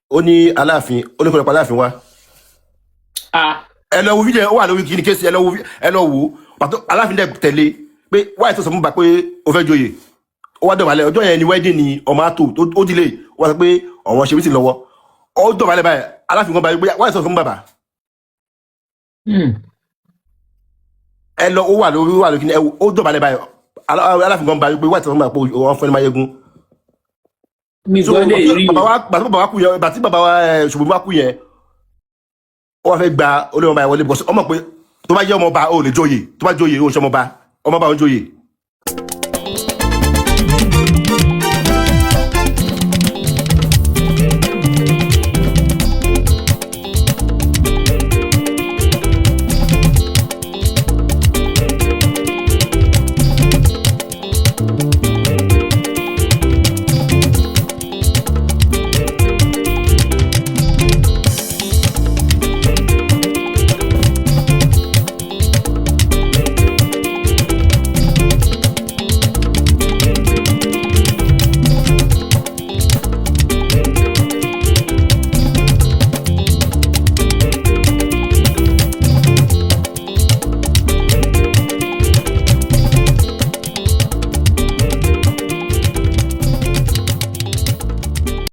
Ó ní Aláàfin. Ó ní kó lọ pa Aláàfin wá. Ẹ lọ wo fídíò, ó wà lórí kìíní kéésì, ẹ lọ wo, ẹ lọ wo pàtó. Aláàfin dẹ̀ tẹ̀lé pé wáyé tó sọ fún bá pé ó fẹ́ joyè, ó wá dọ̀bálẹ̀. Ọjọ́ yẹn ni wedding ni ọmọ àtò ó dìlé, ó wá sọ pé ọ̀wọ́n ṣe mítì lọ́wọ́, ó dọ̀bálẹ̀ báyìí. Aláàfin kan báyìí pé wáyé tó sọ fún bàbá. Ẹ lọ, ó wà lórí, ó wà lórí, ẹ ó dọ̀bálẹ̀ báyìí. Aláàfin gan ba wípé wà tí wọ́n gbà pé wọ́n fún ẹni Máyégún. Mi So gbọ́ lè rí o. bàbá wa, gbàtí bàbá wa kú yẹn, gbàtí bàbá wa Ṣùbọ́mi wa kú yẹn, ó wá fẹ́ gba olórí ọmọọba yẹn wọlé because ọmọ pé tó bá jẹ́ ọmọọba, ó lè jóyè. Tó bá jóyè, ó ń ṣe ọmọọba, ọmọọba ó ń jóyè.